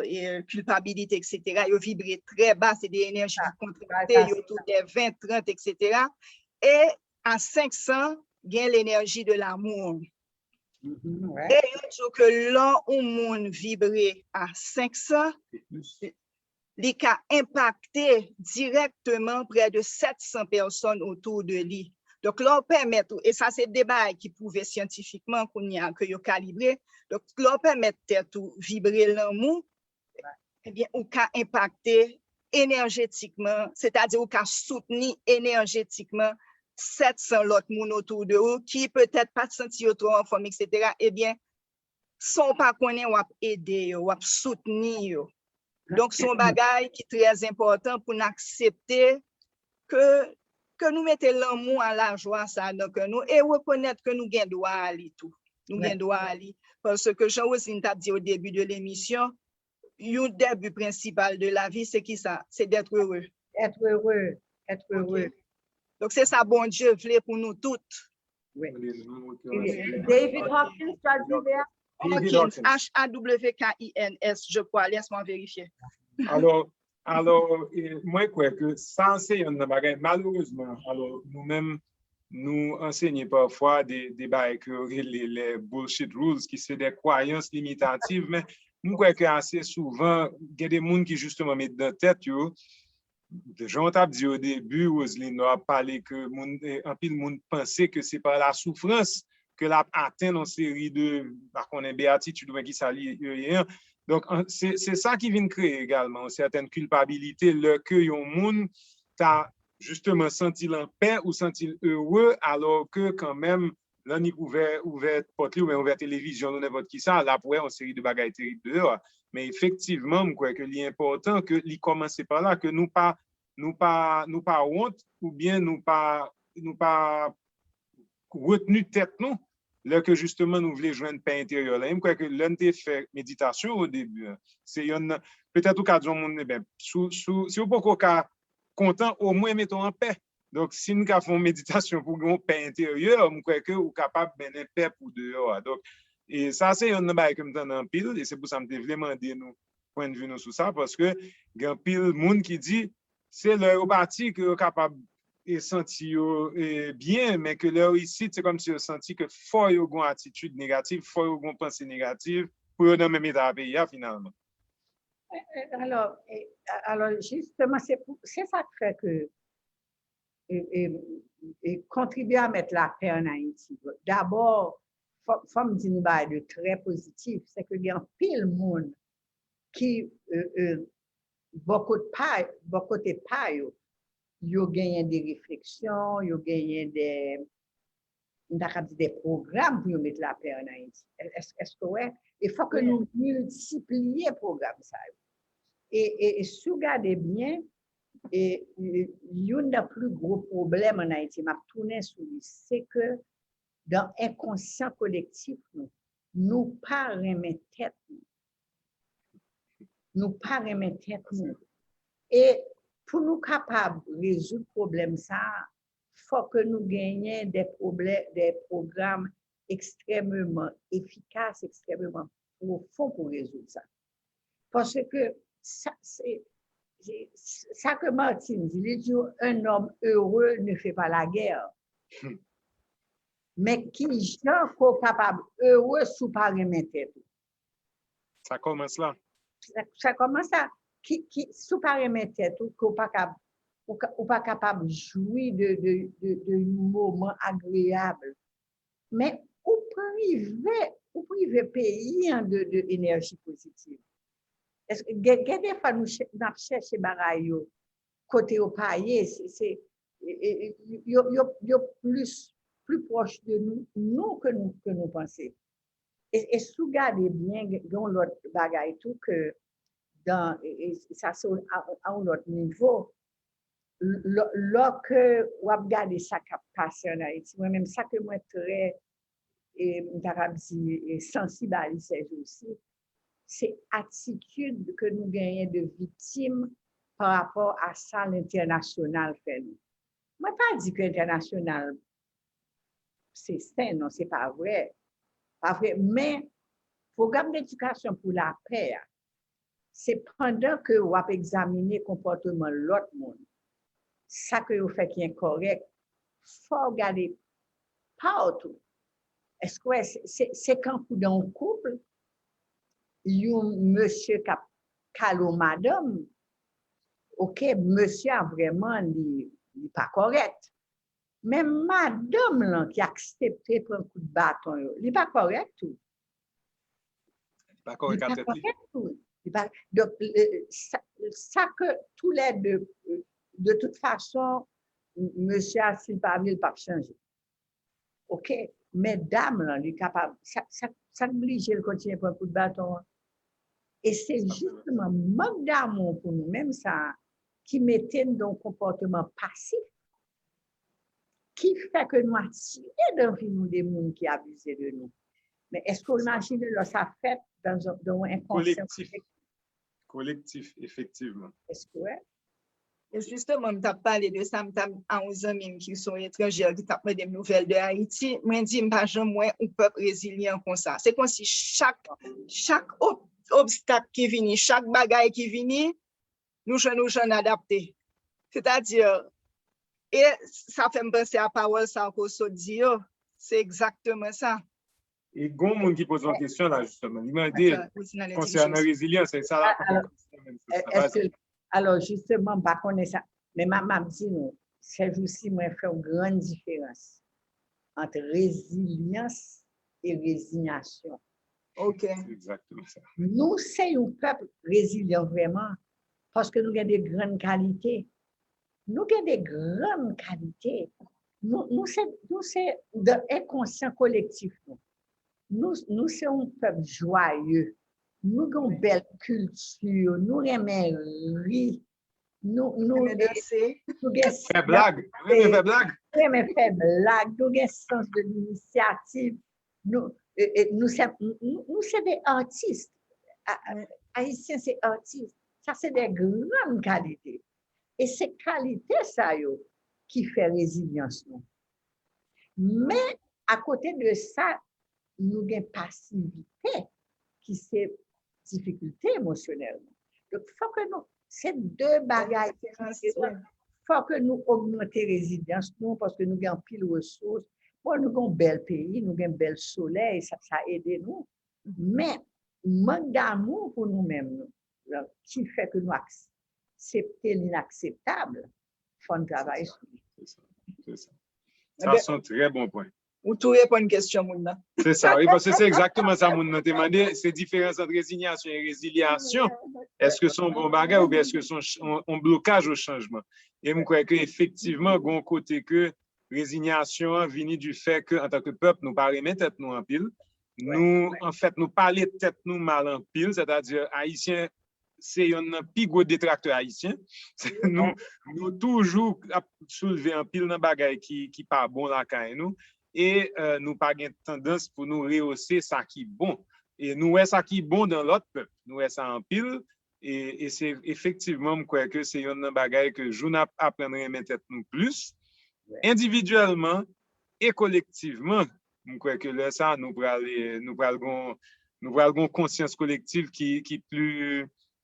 e kilpabilite, et cetera, yo vibre trè ba, se de enèji ki kontrakte, yo tou de ven, trant, et cetera. E a senk san, gen lenèji de l'amour. E yo di ke lè yon moun vibre a senk san, li ka enpakte dirèkteman prè de sèt san pèsòn otou de li. Donk, lè w pèmèt ou, e sa se de bagay ki pwouve syantifikman kounye a ke yo kalibre, donk, lè w pèmèt tèt ou vibre lanmou, ebyen, ou ka enpakte enèjetikman, sètadi ou ka soutni enèjetikman sèt san lòt moun otou de ou ki petèt pa t santi yo twò anfòm, et cetera. Ebyen, san w pa konnen, w ap ede yo, w ap soutni yo. Donk, se yon bagay ki trè enpòtan pou n aksepte ke, ke nou mete lanmou a lajwa sa nan kè nou e rekonèt ke nou gen dwa a li tou. Nou gen dwa a li. Paske jan Roseline t ap di o debi de lemisyon, youn dè bi prensipal de lavi, se ki sa? Se d'être heureux. Être heureux, être heureux. Donk, se sa Bondye vle pou nou tout. Wi. David Hawkins, tradui. Hawkins, H A W K I N S, je crois, laisse-moi vérifier. Alò, alò, mwen kwè ke sa se yonn nan bagay, malerezman, alò, nou menm, nou ansenye pafwa de, de bagay ke yo rele les bullshit rules, ki se de kwayans limitativ, men mwen kwè ke ase souvan, gen de moun ki jisteman met nan tèt yo, jan w t ap di o debi, Roseline, w ap pale ke moun, anpil moun panse ke se pa la soufrans ke l ap atenn yon seri de, pa konnen, beyatitid oubyen kisa li ye an. Donk, se sa ki vin kreye egalman yon sètèn kilpabilite lè ke yon moun ta jisteman santi l anpè ou santi l ere, alò ke kanmenm, lè Nick ouvè, ouvè pòt li oubyen ouvè televizyon l ou nenpòt kisa, l ap wè yon seri de bagay terib deyò a. Men efektivman, m kwè ke li enpòtan ke li kòmanse pa la, ke nou pa, nou pa, nou pa wont oubyen nou pa, nou pa retni tèt nou lè ke jisteman nou vle jwenn pè enteryè la. E m kwè ke lè n te fè meditasyon o debi an, se yonn nan, petèt ou ka di yon moun, eben, si w poko ka kontan, omwen mete w anpè. Donk, si n ka fè yon meditasyon pou gen yon pè enteryè, m kwè ke ou kapab mennen pè pou deyò a. Donk, e sa se yonn nan bagay ke m tande anpil, e se pou sa m te vle mande nou pwennvi nou sou sa, paske gen anpil moun ki di, se lè yo pati ke yo kapab e santi yo e byen, men ke lè yo isit, se kòmsi yo santi ke fò yo gen yon atitid negatif, fò yo gen yon panse negatif pou yo nan menm eta a peyi a finalman. Alò, alò jisteman, se pou, se sa k fè ke e, e, e kontribye a mèt lapè ann Ayiti. Dabò, fò m di nou bagay de trè pozitif, se ke gen anpil moun ki, e, e, bò kot pa, bò kote pa yo, yo genyen de refleksyon, yo genyen de, m ta kab di de pwogram pou yo met lapè ann Ayiti. Èske w wè? E fòk ke nou miltipliye pwogram sa yo. E, e, e si w gade byen, e, e youn nan pli gwo pwoblèm ann Ayiti, m ap tounen sou li, se ke dan enkonsyan kolektif nou, nou pa renmen tèt nou. Nou pa renmen tèt nou. E pou nou kapab rezoud pwoblèm sa a, fòk ke nou genyen de pwoblèm, de pwogram ekstrèmeman efikas, ekstrèmeman pwofon pou rezoud sa. Paske sa, se, sa ke Martine di, li di, un homme heureux ne fait pas la guerre. Men ki jan ke w kapab ere si w pa renmen tèt ou? Sa kòmans la. Sa, sa kòmans la. Ki, ki, si w pa renmen tèt ou, ke w pa ka, ou, ou pa kapab jwi de, de, de, de yon moman agreyab. Men ou prive, ou prive peyi an de, de enèji pozitiv. Èske gen, gen defwa nou, n ap chèche bagay yo kote yo pa ye, se, se yo, yo, yo plis, pli pwòch de nou, nou ke nou, ke nou panse. E, e si w gade byen, gen yon lòt bagay tou ke dan, e, e sa se a yon lòt nivo. Lò, lò ke w ap gade sa k ap pase ann Ayiti, mwen menm sa ke mwen trè, e, m ta kab di, e, sansib a li sèjousi, se atitid ke nou genyen de viktim pa rapò a sa lentènasyonal fè nou. Mwen pa di ke entènasyonal se sen, non, se pa vre. Pa vre, men pwogram dedikasyon pou lapè a, se pandan ke w ap egzamine konpòteman lòt moun, sa ke yo fè ki enkòrèk, fò w gade pa w tou. Èske w wè, se, se, se kankou dan yon koup, yon mesye k ap kale yon madanm, oke, mesye a vrèman li, li pa kòrèk. Men madanm lan ki aksepte pran kout baton yo, li pa kòrèk tou? Li pa kòrèk a tèt li. Li pa, donk, sa, sa ke toulède, de tout fason, mesye a, si l pa vle, l p ap chanje. Oke, men dam lan, li kapab, sa, sa, sa k blije l kontinye pran kout baton an? E se jisteman mank damou pou nou menm sa a ki mete n nan yon konpòteman pasif, ki fè ke nou atire dan vi nou de moun ki abize de nou. Men èske w imajine lè sa fèt dan yon enkonsyan kolektif? Kolektif, efektivman. Èske w wè? E jisteman, m t ap pale de sa, m t ap a yon zanmi m ki se yon etranjè ki t ap mande m nouvèl de Ayiti. Mwen di, m pa janm wè yon pèp rezilyan konsa. Se kòmsi chak, chak ob- obstak ki vini, chak bagay ki vini, nou jwenn yon jan n adapte. Sètadi, e sa fè m panse a pawòl sa ke w sot di yo. Se egzakteman sa. E gon moun ki poze yon kesyon la, jisteman. Li mande konsènan rezilyans, e sa la. Èske, alò, jisteman, m pa konnen sa, men m ap di nou, sèjousi, mwen fè yon grann diferans ant rezilyans e rezinyasyon. Ok. Egzakteman sa. Nou se yon pèp rezilyan vrèman, paske nou gen de grann kalite. Nou gen de grann kalite. Nou, nou se, nou se, dan enkonsyan kolektif nou. Nou, nou se yon pèp jwaye. Nou gen yon bèl kilti, nou renmen ri. Nou, nou, Renmen danse. nou gen Fè blag. Renmen fè blag. Renmen fè blag. Nou gen sans de linisyativ. Nou, e, e, nou se, nou, nou se de atis. A- a- Ayisyen se atis. Sa se de grann kalite. E se kalite sa yo ki fè rezilyans nou. Men, akote de sa, nou gen pasivite ki se difikilte emosyonèl nou. Donk, fòk nou, se de bagay ki diferan. Fòk nou ogmante rezilyans nou, paske nou gen anpil resous. Bon, nou gen yon bèl peyi, nou gen bèl solèy, sa, sa ede nou. Men, mank damou pou nou menm, nou, ki fè ke nou aksepte linakseptab, fò n travay sou li. Se sa. Se sa. Sa se yon trè bon pwen. Ou tou reponn kesyon moun nan. Se sa, wi, paske se egzakteman sa moun nan te mande. Se diferans ant rezinyasyon e rezilyasyon. Èske se yon bon bagay oubyen èske se yon ch- yon- yon blokaj o chanjman? E m kwè ke efektivman, gen yon kote ke rezinyasyon an vini du fait que, antanke pèp, nou pa renmen tèt nou anpil. Nou, anfèt, nou pale tèt nou mal anpil, sètadi Ayisyen se yonn nan pi gwo detraktè Ayisyen. Nou, nou toujou ap soulve anpil nan bagay ki, ki pa bon lakay nou. E euh, nou pa gen tandans pou nou rehose sa ki bon. E nou wè sa ki bon dan lòt pèp. Nou wè sa anpil. E, e se efektivman, m kwè ke se yonn nan bagay ke jou n ap aprann renmen tèt nou plis, endividyèlman e kolektivman, m kwè ke lè sa, nou pral, eh, nou pral gon, nou pral gon konsyans kolektiv ki, ki pli,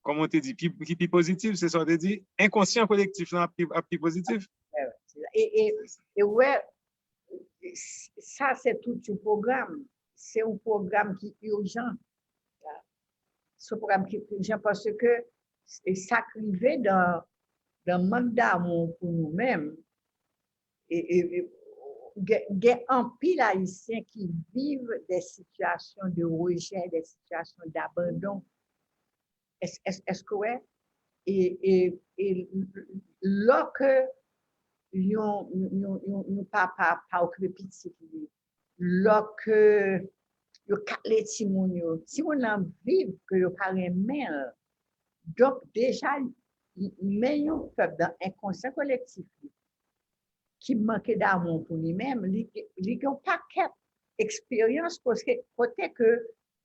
kòman w te di, pi, ki pi pozitif, se sa w te di? Enkonsyan kolektif lan ap pi, ap pi pozitif? E, e, e wè, sa se tout yon pwogram. Se yon pwogram ki ijan. Se yon pwogram ki ijan paske e sa k rive dan, dan mank damou pou nou menm, e, e, e, gen, gen anpil Ayisyen ki viv de sitiyasyon de rejè, de sitiyasyon dabandon. Èske w wè? E, e, e lòke yon, yon, yon, yon papa pa okipe pitit li, lòke yo katle timoun yo, timoun nan viv ke yo pa renmen l. Donk, deja, men yon pèp dan enkonsyan kolektif li ki manke damou pou li menm, li, li gen yon pakèt eksperyans kote, kote ke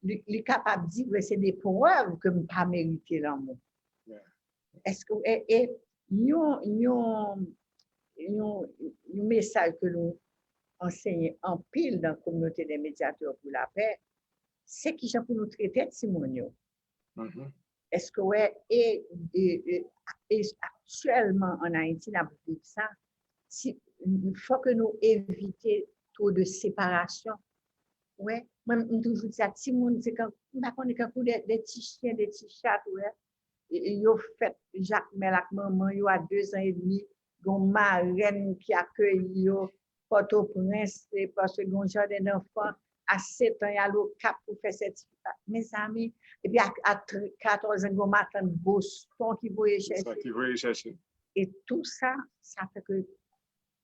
li, li kapab di, "Wi, se de prèv ke m pa merite lanmou." Èske, e, e yon, yon, yon, yon mesaj ke nou ansenye anpil nan kominote de medyatè pou lapè, se kijan pou nou trete timoun yo. Èske w wè, e, e, e, e aktyèlman an Ayiti, n ap viv sa, si, fòk nou evite tro de separasyon. Wè, mwen, m toujou di sa, timoun, se kan, m pa konnen, kankou de, de ti chyen, de ti chat, wè. E, e yo fèt jakmèl ak manman yo a dezan edmi, gen yon marèn ki akeyi yo Pòtoprens, se paske gen yon jaden danfan, a sèt an, y al Okap pou fè sètifika. Mezanmi, epi a, a katòz an, gen yon matant Boston ki voye chèche. Ki voye chèche. E tou sa, sa fè ke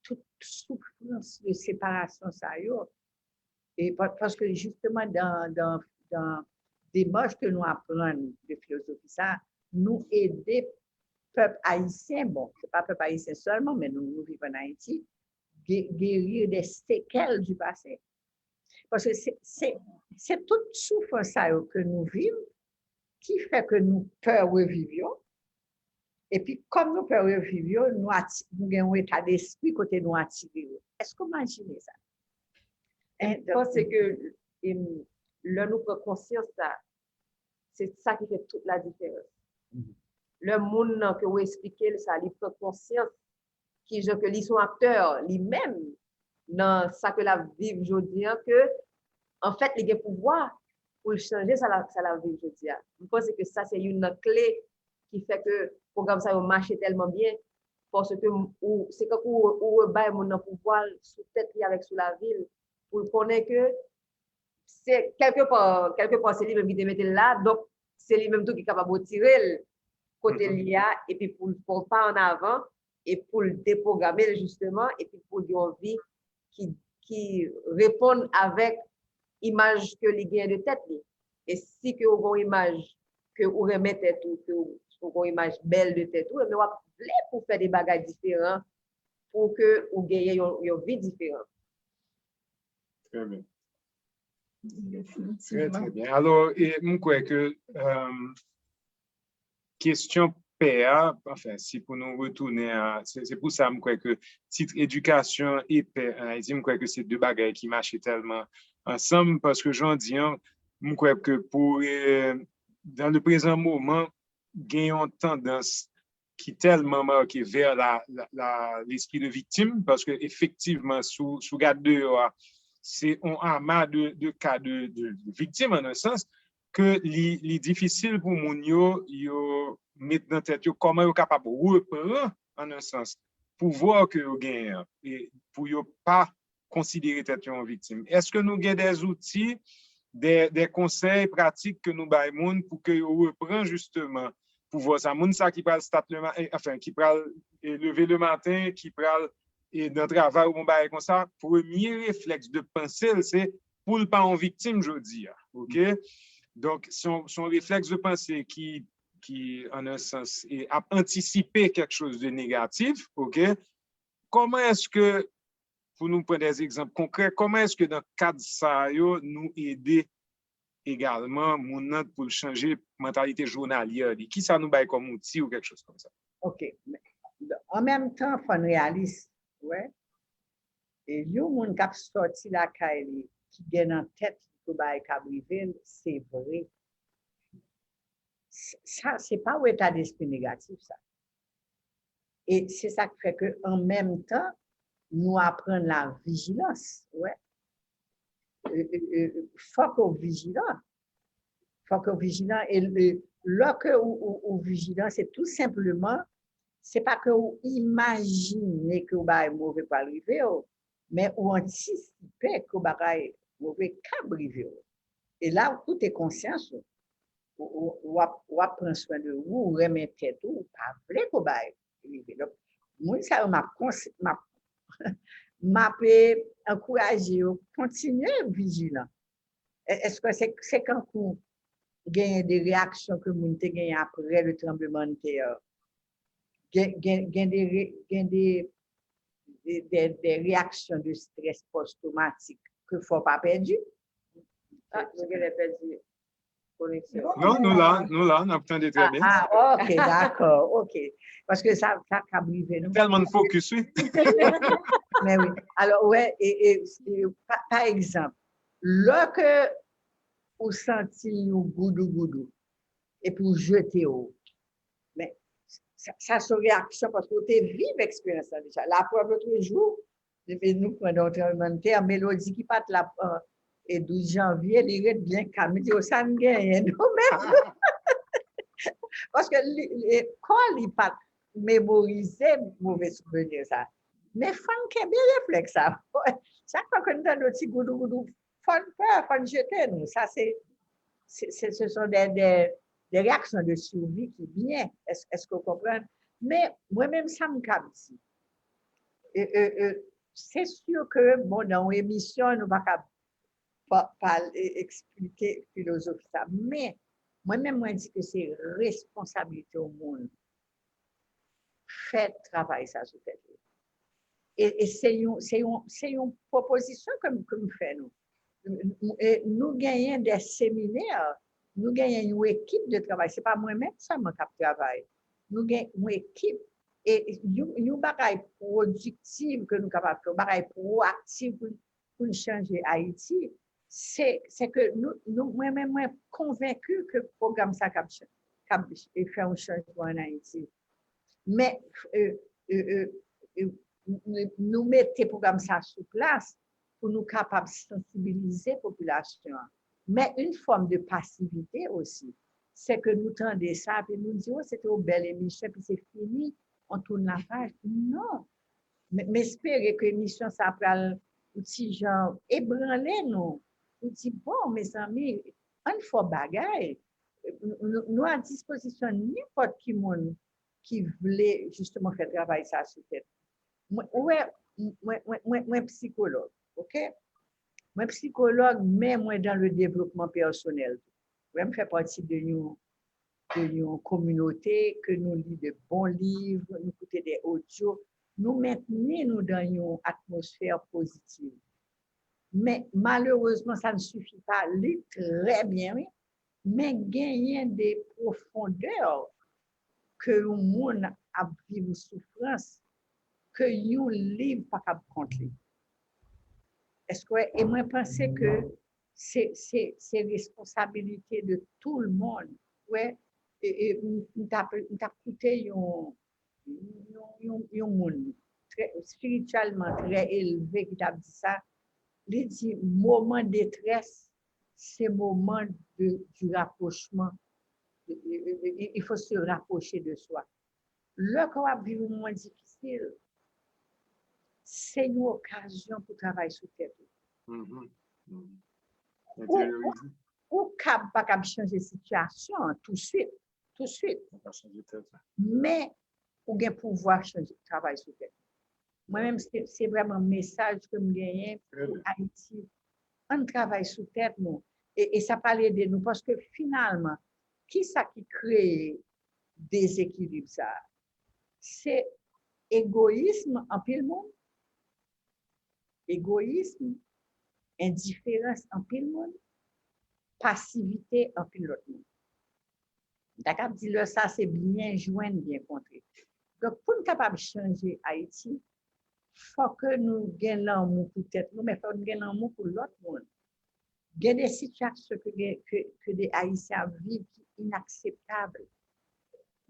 tout soufrans de separasyon sa yo, e pa- paske jisteman dan, dan, dan demach ke nou aprann de filozofi sa, nou ede pèp ayisyen, bon, se pa pèp ayisyen sèlman, men nou, nou viv an Ayiti, ge- geri de sekèl du passé. Paske se, se, se tout soufrans sa yo ke nou viv ki fè ke nou pè reviv yo. Epi, kòm nou pè reviv yo, nou, ati, nou gen yon eta despri kote nou atire yo. Èske w imajine sa? M panse ke em, lè nou pran konsyans sa, se sa ki fè tout la diferans. Lè moun nan ke ou eksplike l sa, li pran konsyans ki jan ke li se yon aktè li menm nan sa ke l ap viv jodi a, ke anfèt li gen pouvwa pou l chanje sa l ap viv jodi a. M panse ke sa se youn nan kle ki fè ke pwogram sa yo mache tèlman byen, paske ou, se tankou ou, ou rebay moun nan pouvwa l sou tèt li avèk sou lavi l, pou l konnen ke se kèlkepa, kèlkepa se li menm ki te mete l la, donk se li menm tou ki kapab retire l kote l ye a, epi pou l fè yon pa an avan, e pou l depwograme l jisteman, epi pou l gen yon vi ki, ki reponn avèk imaj ke li genyen de tèt li. E si ke ou gen yon imaj ke ou renmen tèt ou, ke ou, ou gen yon imaj bèl de tèt ou, ebyen w ap vle pou fè de bagay diferan pou ke ou genyen yon, yon vi diferan. Trè byen. Trè, trè byen. Alò, e, m kwè ke um, kesyon pè a, anfen, si pou nou retounen a, se pou sa m kwè ke tit edikasyon e pè an Ayiti, m kwè ke se de bagay ki mache tèlman ansanm, paske jan w di an, m kwè ke pou, e, dans le présent moment, gen yon tandans ki tèlman make vè la, la, la, lespri de viktim, paske efektivman, si w, si w gad deyò a, se yon ama de, de ka de, de, de viktim, an yon sans, ke li, li difisil pou moun yo, yo met nan tèt yo kòman yo kapab repran, an yon sans, pouvwa ke yo genyen an, e pou yo pa konsidere tèt yo yon viktim. Èske nou gen de zouti, de, de konsèy pratik ke nou bay moun pou ke yo repran jisteman pouvwa sa? Moun sa ki pral start le maten, anfen, ki pral e, leve le maten, ki pral e, nan travay ou yon bagay konsa, premye reflèks de panse l se pou l pa yon viktim jodi a, oke? Donk, se yon, se yon reflèks de panse ki, ki, an yon sans, e, ap antisipe kèk choz de negatif, oke? Kòman èske pou nou pran de egzanp konkrè, kòman èske nan kad sa yo nou ede egalman moun nan pou l chanje mantalite jounalyè li? Kisa nou bay kòm outi ou kèk choz konsa? Ok. An menm tan, fò n reyalis. Wè. E yon moun k ap sòti lakay li, ki gen nan tèt li pou bagay k ap rive l, se vre. Sa, se pa yon eta despri negatif, sa. E se sa k fè ke an menm tan, nou aprann la vijilans. Wè. Fòk ou vijilan. Fòk ou vijilan. E lè ke ou, ou, ou vijilan, se tou senpleman, se pa ke ou imajine ke yon bagay move pral rive w, men ou antisipe ke yon bagay move kab rive w. E la, ou koute konsyans ou. Ou, ou, w ap, w ap pran swen de ou, ou renmen tèt ou, ou pa vle ke yon bagay rive. Donk, moun sa yo, m ap, m ap, m ap ankouraje yo kontinye vijilan. Èske se, se kankou genyen de reyaksyon ke moun te genyen apre le tranblemanntè? Gen, gen, gen de, gen de, de, de, de reyaksyon de strès pòs-twomatik ke fò pa pèdi. Ah, nou genlè pèdi koneksyon. Non, nou la, nou la, n ap tande trè byen. Ah, ok, dakò, ok. Paske sa, sa ka rive, non? Tèlman n fokis, wi. Men wi. Alò, wè, e, e, e, pa, pa egzanp, lè ke ou santi yon goudougoudou, epi ou jete w, men sa, sa se yon reyaksyon paske ou te viv eksperyans lan deja. Laprèv, lotrejou, epi nou pran yon tranblemanntè, Melody ki pa t la, e douz janvye, li ret byen kalm, li di, "O, sa n genyen, nou menm?" Paske li, li, kò li pa t memorize move souvni sa. Men fò n kenbe reflèks sa. Chak fwa ke n tande yon ti goudougoudou, fò n pè, fò n jete nou. Sa se, se, se, ce sont des, des, des réactions de survie ki byen. Èske, èske w konprann? Men mwen menm sa m ka di. E, e, e, se si ke, bon, nan yon emisyon, nou pa ka pa, pa eksplike filozofi sa. Men, mwen menm, mwen di ke se responsabilite yon moun fè travay sa sou tèt li. E, e se yon, se yon, se yon pwopozisyon ke m, ke m fè nou. E nou genyen de seminè, nou genyen yon ekip de travay. Se pa mwen menm sèlman k ap travay. nou gen yon ekip. E yon, yon bagay pwodiktiv ke nou kapab fè, yon bagay pwoaktif pou, pou n chanje Ayiti, se, se ke nou, nou, mwen menm, mwen konvenki ke pwogram sa k ap, ch- k ap fè yon chanjman ann Ayiti. Men, e, e, e, e, nou, nou mete pwogram sa sou plas pou nou kapab sansibilize popilasyon an. Men yon fòm de pasivite osi, se ke nou tande sa, epi nou di, o, se te yon bèl emisyon, epi se fini, on tourn la paj. Non. M, m espere ke emisyon sa pral yon ti jan ebranle nou, pou di, bon, mezanmi, ann fè bagay. Nou, nou a dispozisyon nenpòt ki moun ki vle jisteman fè travay sa sou tèt. Mwen, ou wè, mwen, mwen, mwen, mwen psikològ, ok? Mwen psikològ, men mwen dan le devlopman pèsonèl tou. Mwen, m fè pati de yon, de yon kominote ke nou li de bon liv, nou koute de odyo, nou mentni nou dan yon atmosfè pozitiv. Men, malerezman, sa n sifi pa. Li trè byen, wi. Men genyen de pwofondè ke yon moun ap viv soufrans ke yon liv pa kab kont li. Èske w wè? E mwen panse ke se, se, se responsabilite de tout le monde. Wè, e, e, m, m t ap, m t ap koute yon, yon, yon, yon moun trè, espirityèlman trè elve ki t ap di sa. Li di, moman detrès, se moman de, du rapprochement. Il faut se rapprocher de soi. Lè ke w ap viv yon moman difisil, se yon okazyon pou travay sou tèt ou. Ou, ou, ou kab pa kab chanje sitiyasyon an touswit, touswit. Men, ou gen pouvwa chanje, travay sou tèt ou. Mwen menm, se, se vrèman mesaj ke m genyen pou Ayiti. Ann travay sou tèt nou. E, e sa pral ede nou, paske finalman, kisa ki kreye dezekilib sa a? Se egoyism anpil moun, egoyism, endiferans anpil moun, pasivite anpil lòt moun. M ta kab di lè sa se byen jwenn, byen kontre. Donk, pou n kapab chanje Ayiti, fò ke nou gen lanmou pou tèt nou, men fò n gen lanmou pou lòt moun. Gen de sitiyasyon ke, ke, ke de Ayisyen ap viv ki inakseptab.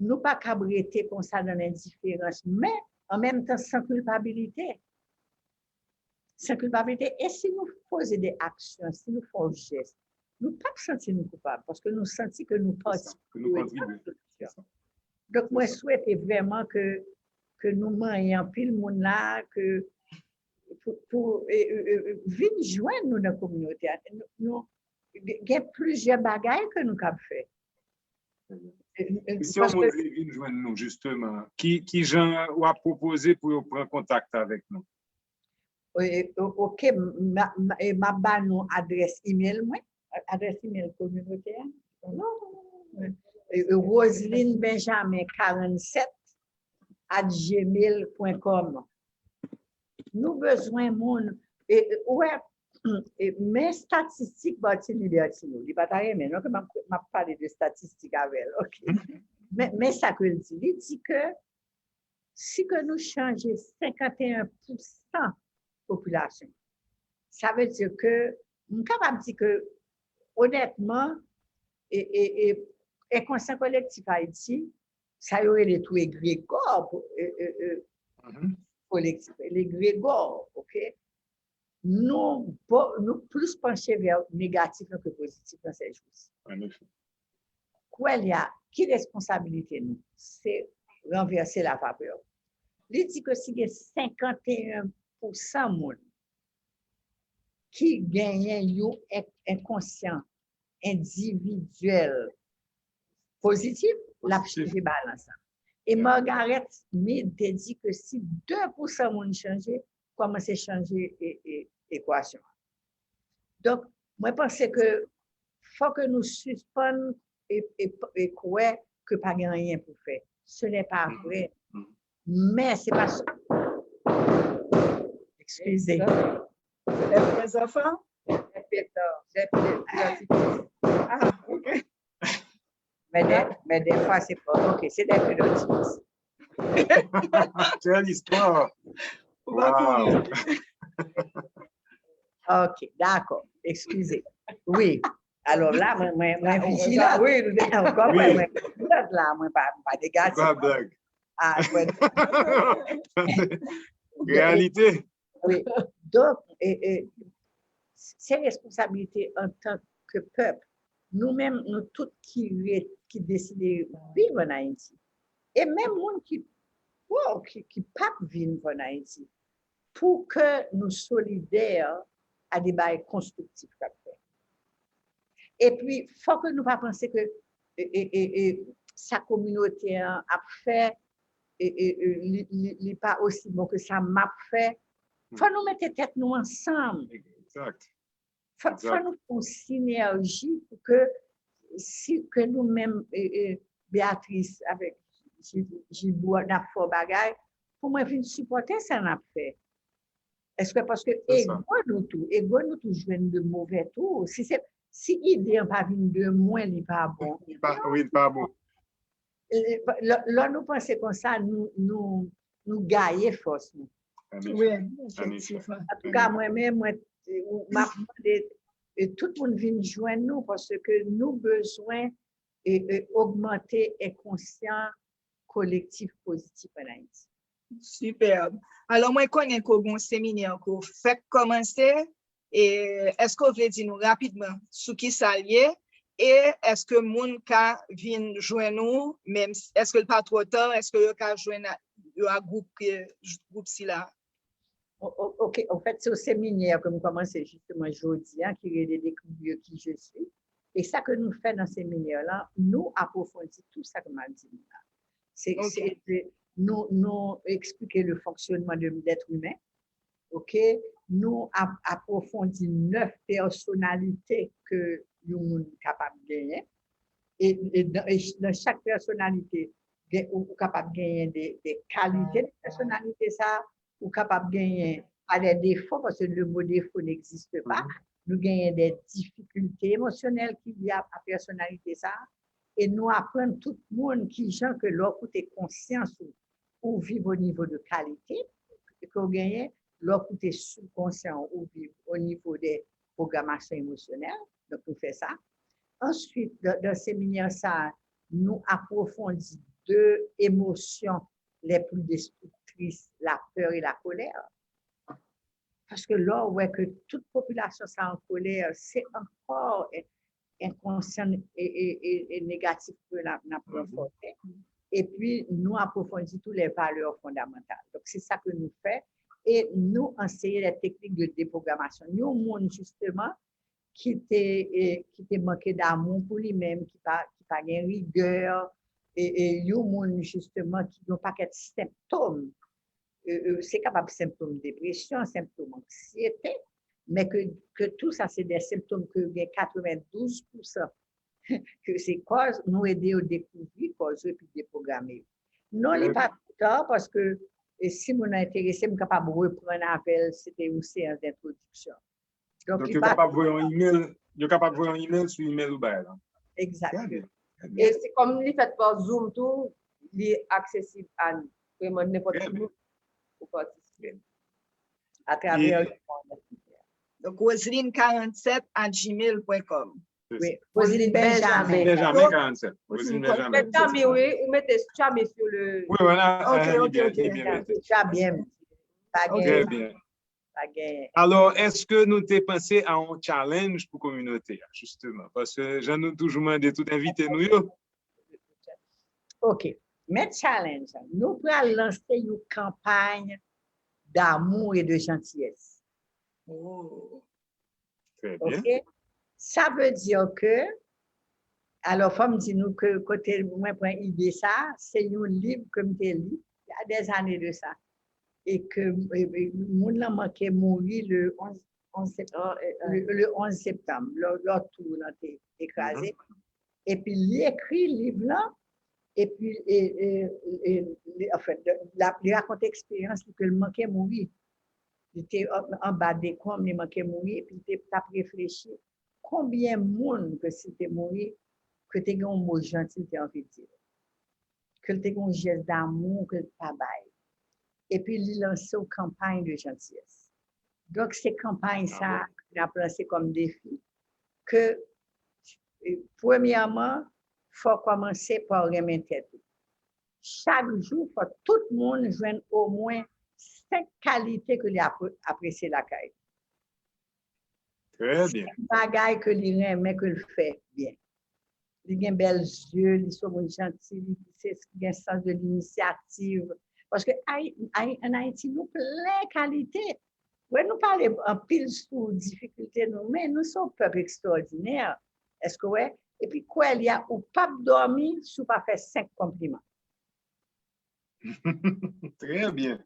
Nou pa kab rete konsa nan lendiferans, men an menm tan san kilpabilite. San kilpabilite. E si nou poze de aksyon, si nou fè yon jès, nou p ap santi nou koupab, paske nou santi ke nou patisipe nan solisyon. Donk, mwen swete vrèman ke, ke nou manyen anpil moun la, ke pou, pou e, e, e, vin jwenn nou nan kominote a. Nou, nou, gen plizyè bagay ke nou kab fè. E, e, e, si yon moun vle vin jwenn nou, jisteman, ki, ki jan w ap pwopoze pou yo pran kontak avèk nou? E, e, o-, ok, m, m, m, e, m ap ba nou adrès imèl mwen, adrès imèl kominote a. E, e, Roseline Benjamin karannset at gmail pwen kòm. Nou bezwen moun, e, e, ou wè, e, men estatistik Bertine Bertineau, li pa ta renmen, non, ke m ap, m ap pale de estatistik avè l, ok. Men, men sa ke l di, li di ke si ke nou chanje senkannteyen pousan popilasyon, sa vle di ke, m kapab di ke, onètman, e, e, e, enkonsyan kolektif Ayiti, sa yo rele tou egregò, e, e, e, kolektif, egregò, ok? Nou, nou plis panche vè negatif lan ke pozitif lan, Sèjous. Kwè li a, ki responsabilite nou? Se ranvèse lavapè. Li di ke si gen senkannteyen pousan moun ki genyen yon en-, enkonsyan endividyèl pozitif, l ap chanje balans lan. E Margaret Mead te di ke si de pousan moun chanje, kòmanse chanje e, e, ekwasyon an. Donk, mwen panse ke fò ke nou sispann e, e, e kwè ke pa gen anyen pou fè. Ce n'est pas vrai. Men se pa sa. Excusez. Vous êtes mes enfants? Ah, ok. Men dè, men dèfwa, se pa, ok, se dè ke dòt. Quelle histoire! Ou pa kouri. Wow! Ok, dakò. Eskize. Wi. Alò la, mwen, mwen, mwen vijilan. Wi, nou te ankò, mwen, mwen vijilan la, mwen pa, pa degaje. Pa blag. Ah, mwen, Reyalite. Wi. Donk, e, e, se responsablite antan ke pèp. Nou menm, nou tout ki ret, ki deside viv ann Ayiti. E menm moun ki, wow, ki, ki p ap vin ann Ayiti. Pou ke nou solidè a de bagay konstriktif k ap fèt. Epi, fòk nou pa panse ke e, e, e, e, sa kominote an ap fè, e, e, e, li, li, li pa osi bon ke sa m ap fè. Fò nou mete tèt nou ansanm. Exact. Fò, fò nou fè yon sinèji pou ke si ke nou menm, e, e, Beatrice avèk Ji- Jibou n ap fè yon bagay, pou mwen vin sipòte sa n ap fè. Èske paske Se sa. Ego nou tou, ego nou tou jwenn de move tou. Si se si ide an pa vin de mwen, li pa bon. Pa, wi, pa bon. E, lè lè nou panse konsa, nou, nou, nou gaye fòs nou. Ann efè. Wi, Ann efè. efektivman. Antouka, mwen menm, mwen, m ap mande e, tout moun vin jwenn nou paske nou bezwen e, e, ogmante enkonsyan kolektif pozitif ann Ayiti. Superb. Alò, mwen konnen ke w gen yon seminè ke w fèk kòmanse. E èske w vle di nou rapidman sou ki sa l ye? E èske moun ka vin jwenn ou, menm si- èske l pa twò ta? Èske yo ka jwenn a- yo a gwoup ke- gwoup sila? O- o- Ok, an fèt, se yon seminè ke m kòmanse jisteman jodi a, ki rele Découvrir qui je suis. E sa ke nou fè nan seminè la, nou apwofondi tout sa ke m ap di nou la. Se Ok. se- se- nou, nou eksplike le fonctionnement de, d'être humain. Ok, nou ap apwofondi nèf pèsonalite ke yon moun kapab genyen. E, e dan, e ch- dan chak pèsonalite, gen, ou, ou kapab genyen de, de kalite de pèsonalite sa, ou kapab genyen pa de defo, paske le mo defo n'existe pas. Nou genyen de difikilte emosyonèl ki lye a, a pèsonalite sa. E nou aprann tout moun ki jan ke lè w koute konsyans ou, ou viv o nivo de kalite ke w genyen, lè w koute subkonsyan ou viv o nivo de pwogramasyon emosyonèl. Donk, nou fè sa. Answit, dan, dan seminè sa, nou apwofondi de emosyon les plus destructrices, la peur et la colère. Paske lè w wè ke tout popilasyon sa an kolè, se ankò en- enkonsyan e, e, e, e negatif ke n ap n ap ranfòse. Epi, nou apwofondi tou les valeurs fondamentales. Donk, se sa ke nou fè. E nou anseye les techniques de déprogrammation. Yon moun, jisteman, ki te, e, ki te manke damou pou li menm, ki pa, ki pa gen rigè, e, e yon moun, jisteman, ki gen yon pakèt senptòm. E, e, se kapab senptòm depresyon, senptòm anksyete, men ke, ke tou sa se de senptòm ke gen katrevendouz pousan ke se kòz, nou ede yo dekouvri kòz yo epi depwograme yo. Non, li pa twò ta, paske, e, si moun nan enterese, m kapab reprann avè l, se te yon seyans dentwodiksyon. Donk, yo kapab voye yon email, yo kapab voye yon email sou email ou bay la. Egzakteman. E se kòm li fèt pa Zoom tou, li aksesib a vreman nenpòt ki moun pou patisipe. Atravè. Donk, roseline quarante-sept at gmail point com. Wi, Roseline Benjamin. Benjamin quarante-sept. Roseline Benjamin. Chami, wi, ou mete Chami sou le. Wi, voilà. Ok, ok, ok. Chami. Pa gen. Très bien. Pa gen. Alò, èske nou te panse a yon challenge pou kominote a, jisteman? Paske jan nou toujou mande tout envite nou yo. Ok. Men challenge, nou pral lanse yon kanpay d'amour et de gentillesse. Oh. Très bien. Ok? Sa vle di ke, alò, fò m di nou ke kote mwen pran ide sa, se yon liv ke m te li, il y a des années de ça. E ke e, e, moun lan manke mouri le onze, onze sept- le, le onze septanm, lè, lè tou lan te, te kraze. Epi li ekri liv lan, epi e, e, e, li, anfen, li, li rakonte eksperyans li ke l manke mouri. Li te an- anba dekonm, li manke mouri, epi li te t ap reflechi konbyen moun ke si l te mouri, ke te gen yon mo janti l te anvi di l, ke l te gen yon jès damou ke l pa bay. Epi li lanse yon kanpay de jantiyès. Donk, se kanpay sa a n ap lanse kòm defi, ke, e, premyèman, fò w kòmanse pa w renmen tèt ou. Chak jou, fò tout moun jwenn omwen senk kalite ke li apre- apresye lakay li. Trè byen. Bagay ke li renmen, ke l fè byen. Li gen bèl zye, li se yon moun janti, li se- li gen sans de linisyativ. Paske Ay- Ay- ann Ayiti, nou plen kalite. Wè, nou pale anpil sou difikilte nou, men nou se yon pèp ekstwòdinè. Èske w wè? Epi kwè li a, ou p ap dòmi si w pa fè senk konpliman. Trè byen.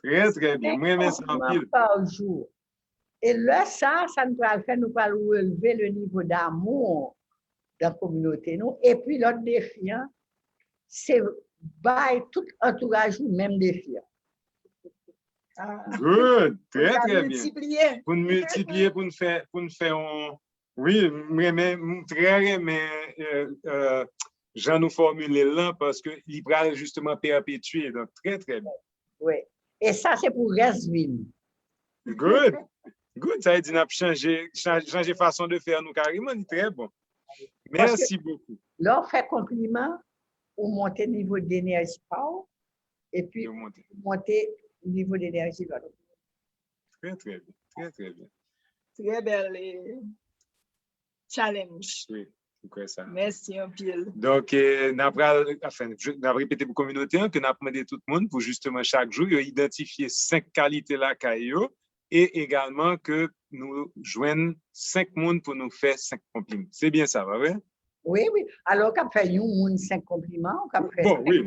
Trè, trè byen. Mwen renmen sa anpil. Pa jou. E lè sa, sa nou pral fè, nou pral releve le nivo damou dan kominote nou. Epi lòt defi an, se bay tout antouraj ou menm defi an. Good. Trè, trè byen. Pou n miltipliye, pou n fè, pou n fè yon Wi, m renmen, m trè renmen euh, euh, jan nou fòmile l lan, paske li pral jisteman pèpetye. Donk, trè, trè byen. Wi. E sa, se pou rès vi m. Good. Good. Sa vle di n ap chanje, chanje fason de fè nou kareman. Li trè bon. Mèsi bokou. Lè w fè konpliman, ou monte nivo denèji pa w, epi ou monte nivo denèji lòt. Trè, trè byen. Trè, trè byen. Trè bèl challenge. Wi, m kwè sa. Mèsi anpil. Donk, n ap pral, anfen, n ap repete pou kominote an ke n ap mande tout moun pou jisteman chak jou yo idantifye senk kalite lakay yo e egalman ke nou jwenn senk moun pou nou fè senk konpliman. Se byen sa, pa vre? Wi, wi. Alò, w ka fè yon moun senk konpliman, w ka fè. Bon, wi.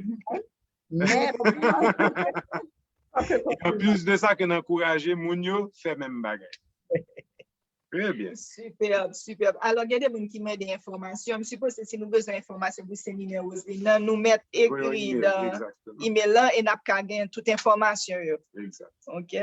Men, anplis de sa, ke n ankouraje moun yo fè menm bagay. Trè byen. Superb, superb. Alò, gen de moun ki mande enfòmasyon. M sipoze si nou bezwen enfòmasyon pou seminè Roseline nan, nou mèt ekri nan email lan e n ap ka gen tout enfòmasyon yo. Exact. Ok.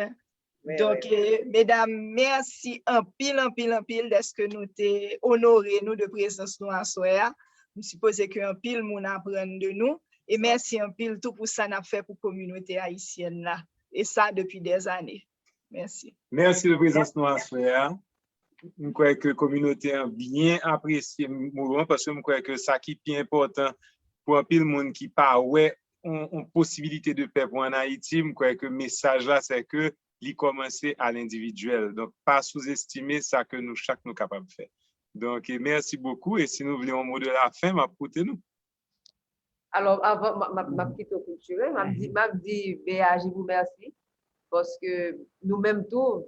Donk, medam, mèsi anpil, anpil, anpil dèske nou te onore nou de prezans nou aswè a. M sipoze ke anpil moun aprann de nou. E mèsi anpil tou pou sa n ap fè pou kominote ayisyèn la. E sa depi dèzane. Mèsi. Mèsi de prezans nou aswè a. M kwè ke kominote an byen apresye mo an, paske m kwè ke sa ki pi enpòtan pou anpil moun ki pa wè yon posibilite de pè pou ann Ayiti, m kwè ke mesaj la se ke li kòmanse a lendividyèl. Donk, pa souzestime sa ke nou chak nou kapab fè. Donk, mèsi bokou. E si nou vle yon mo de lafen, m ap koute nou. Alò, avan, m ap kite w klotire, m ap di, m ap di B A J pou mèsi, paske nou menm tou,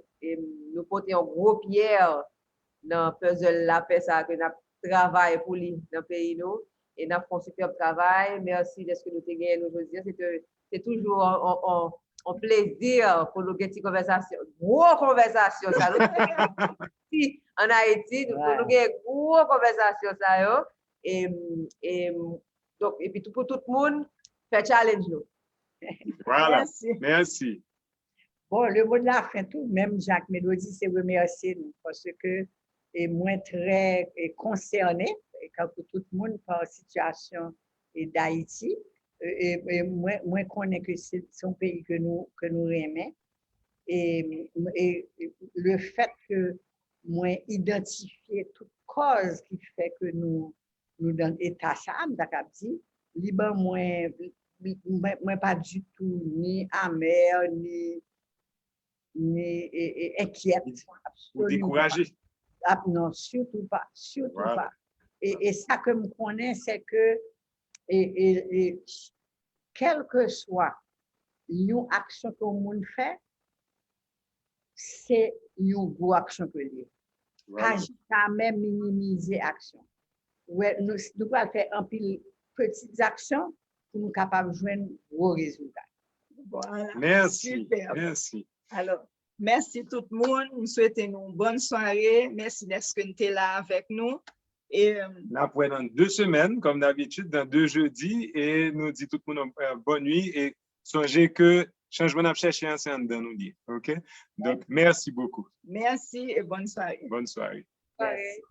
nou pote yon gwo pyè nan puzzle lapè sa ke n ap travay pou li nan peyi nou, e n ap fè yon sipèb travay. Mèsi dèske nou te genyen nou jodi a. Se te, se toujou yon, yon, yon, yon plezi pou nou gen ti konvèsasyon, gwo konvèsasyon sa. Nou te gen ti an Ayiti, nou, pou nou gen gwo konvèsasyon sa yo. E, e, donk, epi tou, pou tout moun, fè challenge nou. Voilà. Mèsi. Bon, le mot de la fin tou, menm jan ak Melody, se remèsye nou, paske e mwen trè e konsène, e kankou tout moun, pa sitiyasyon e Dayiti. E, e, e mwen, mwen konnen ke se se yon peyi ke nou, ke nou renmen. E, e, e le fèt ke mwen idantifye tout kòz ki fè ke nou, nou nan eta sa a, m ta kab di, li ban mwen, mwen, mwen pa ditou ni amè, ni, ni e, e, enkyèt. Ou dekouraje? Ap, non, sitou pa, sitou pa. E, e sa ke m konnen, se ke, e, e, e, kèlkeswa yon aksyon ke yon moun fè, se yon gwo aksyon ke l ye. Pa janm minimize aksyon. Wè, nou, nou pral fè anpil peti aksyon pou nou kapab jwenn gwo rezilta. Voilà. Mèsi. Mèsi. Alò, mèsi tout moun. M swete nou yon bòn sware. Mèsi dèske n te la avèk nou. E, n ap wè nan de semèn, kòm dabitid, nan de jedi, e nou di tout moun, euh, bòn nwi, e sonje ke chanjman n ap chèche an, se anndan nou li ye. Ok? Donk, mèsi bokou. Mèsi e bòn sware. Bòn sware. Mèsi.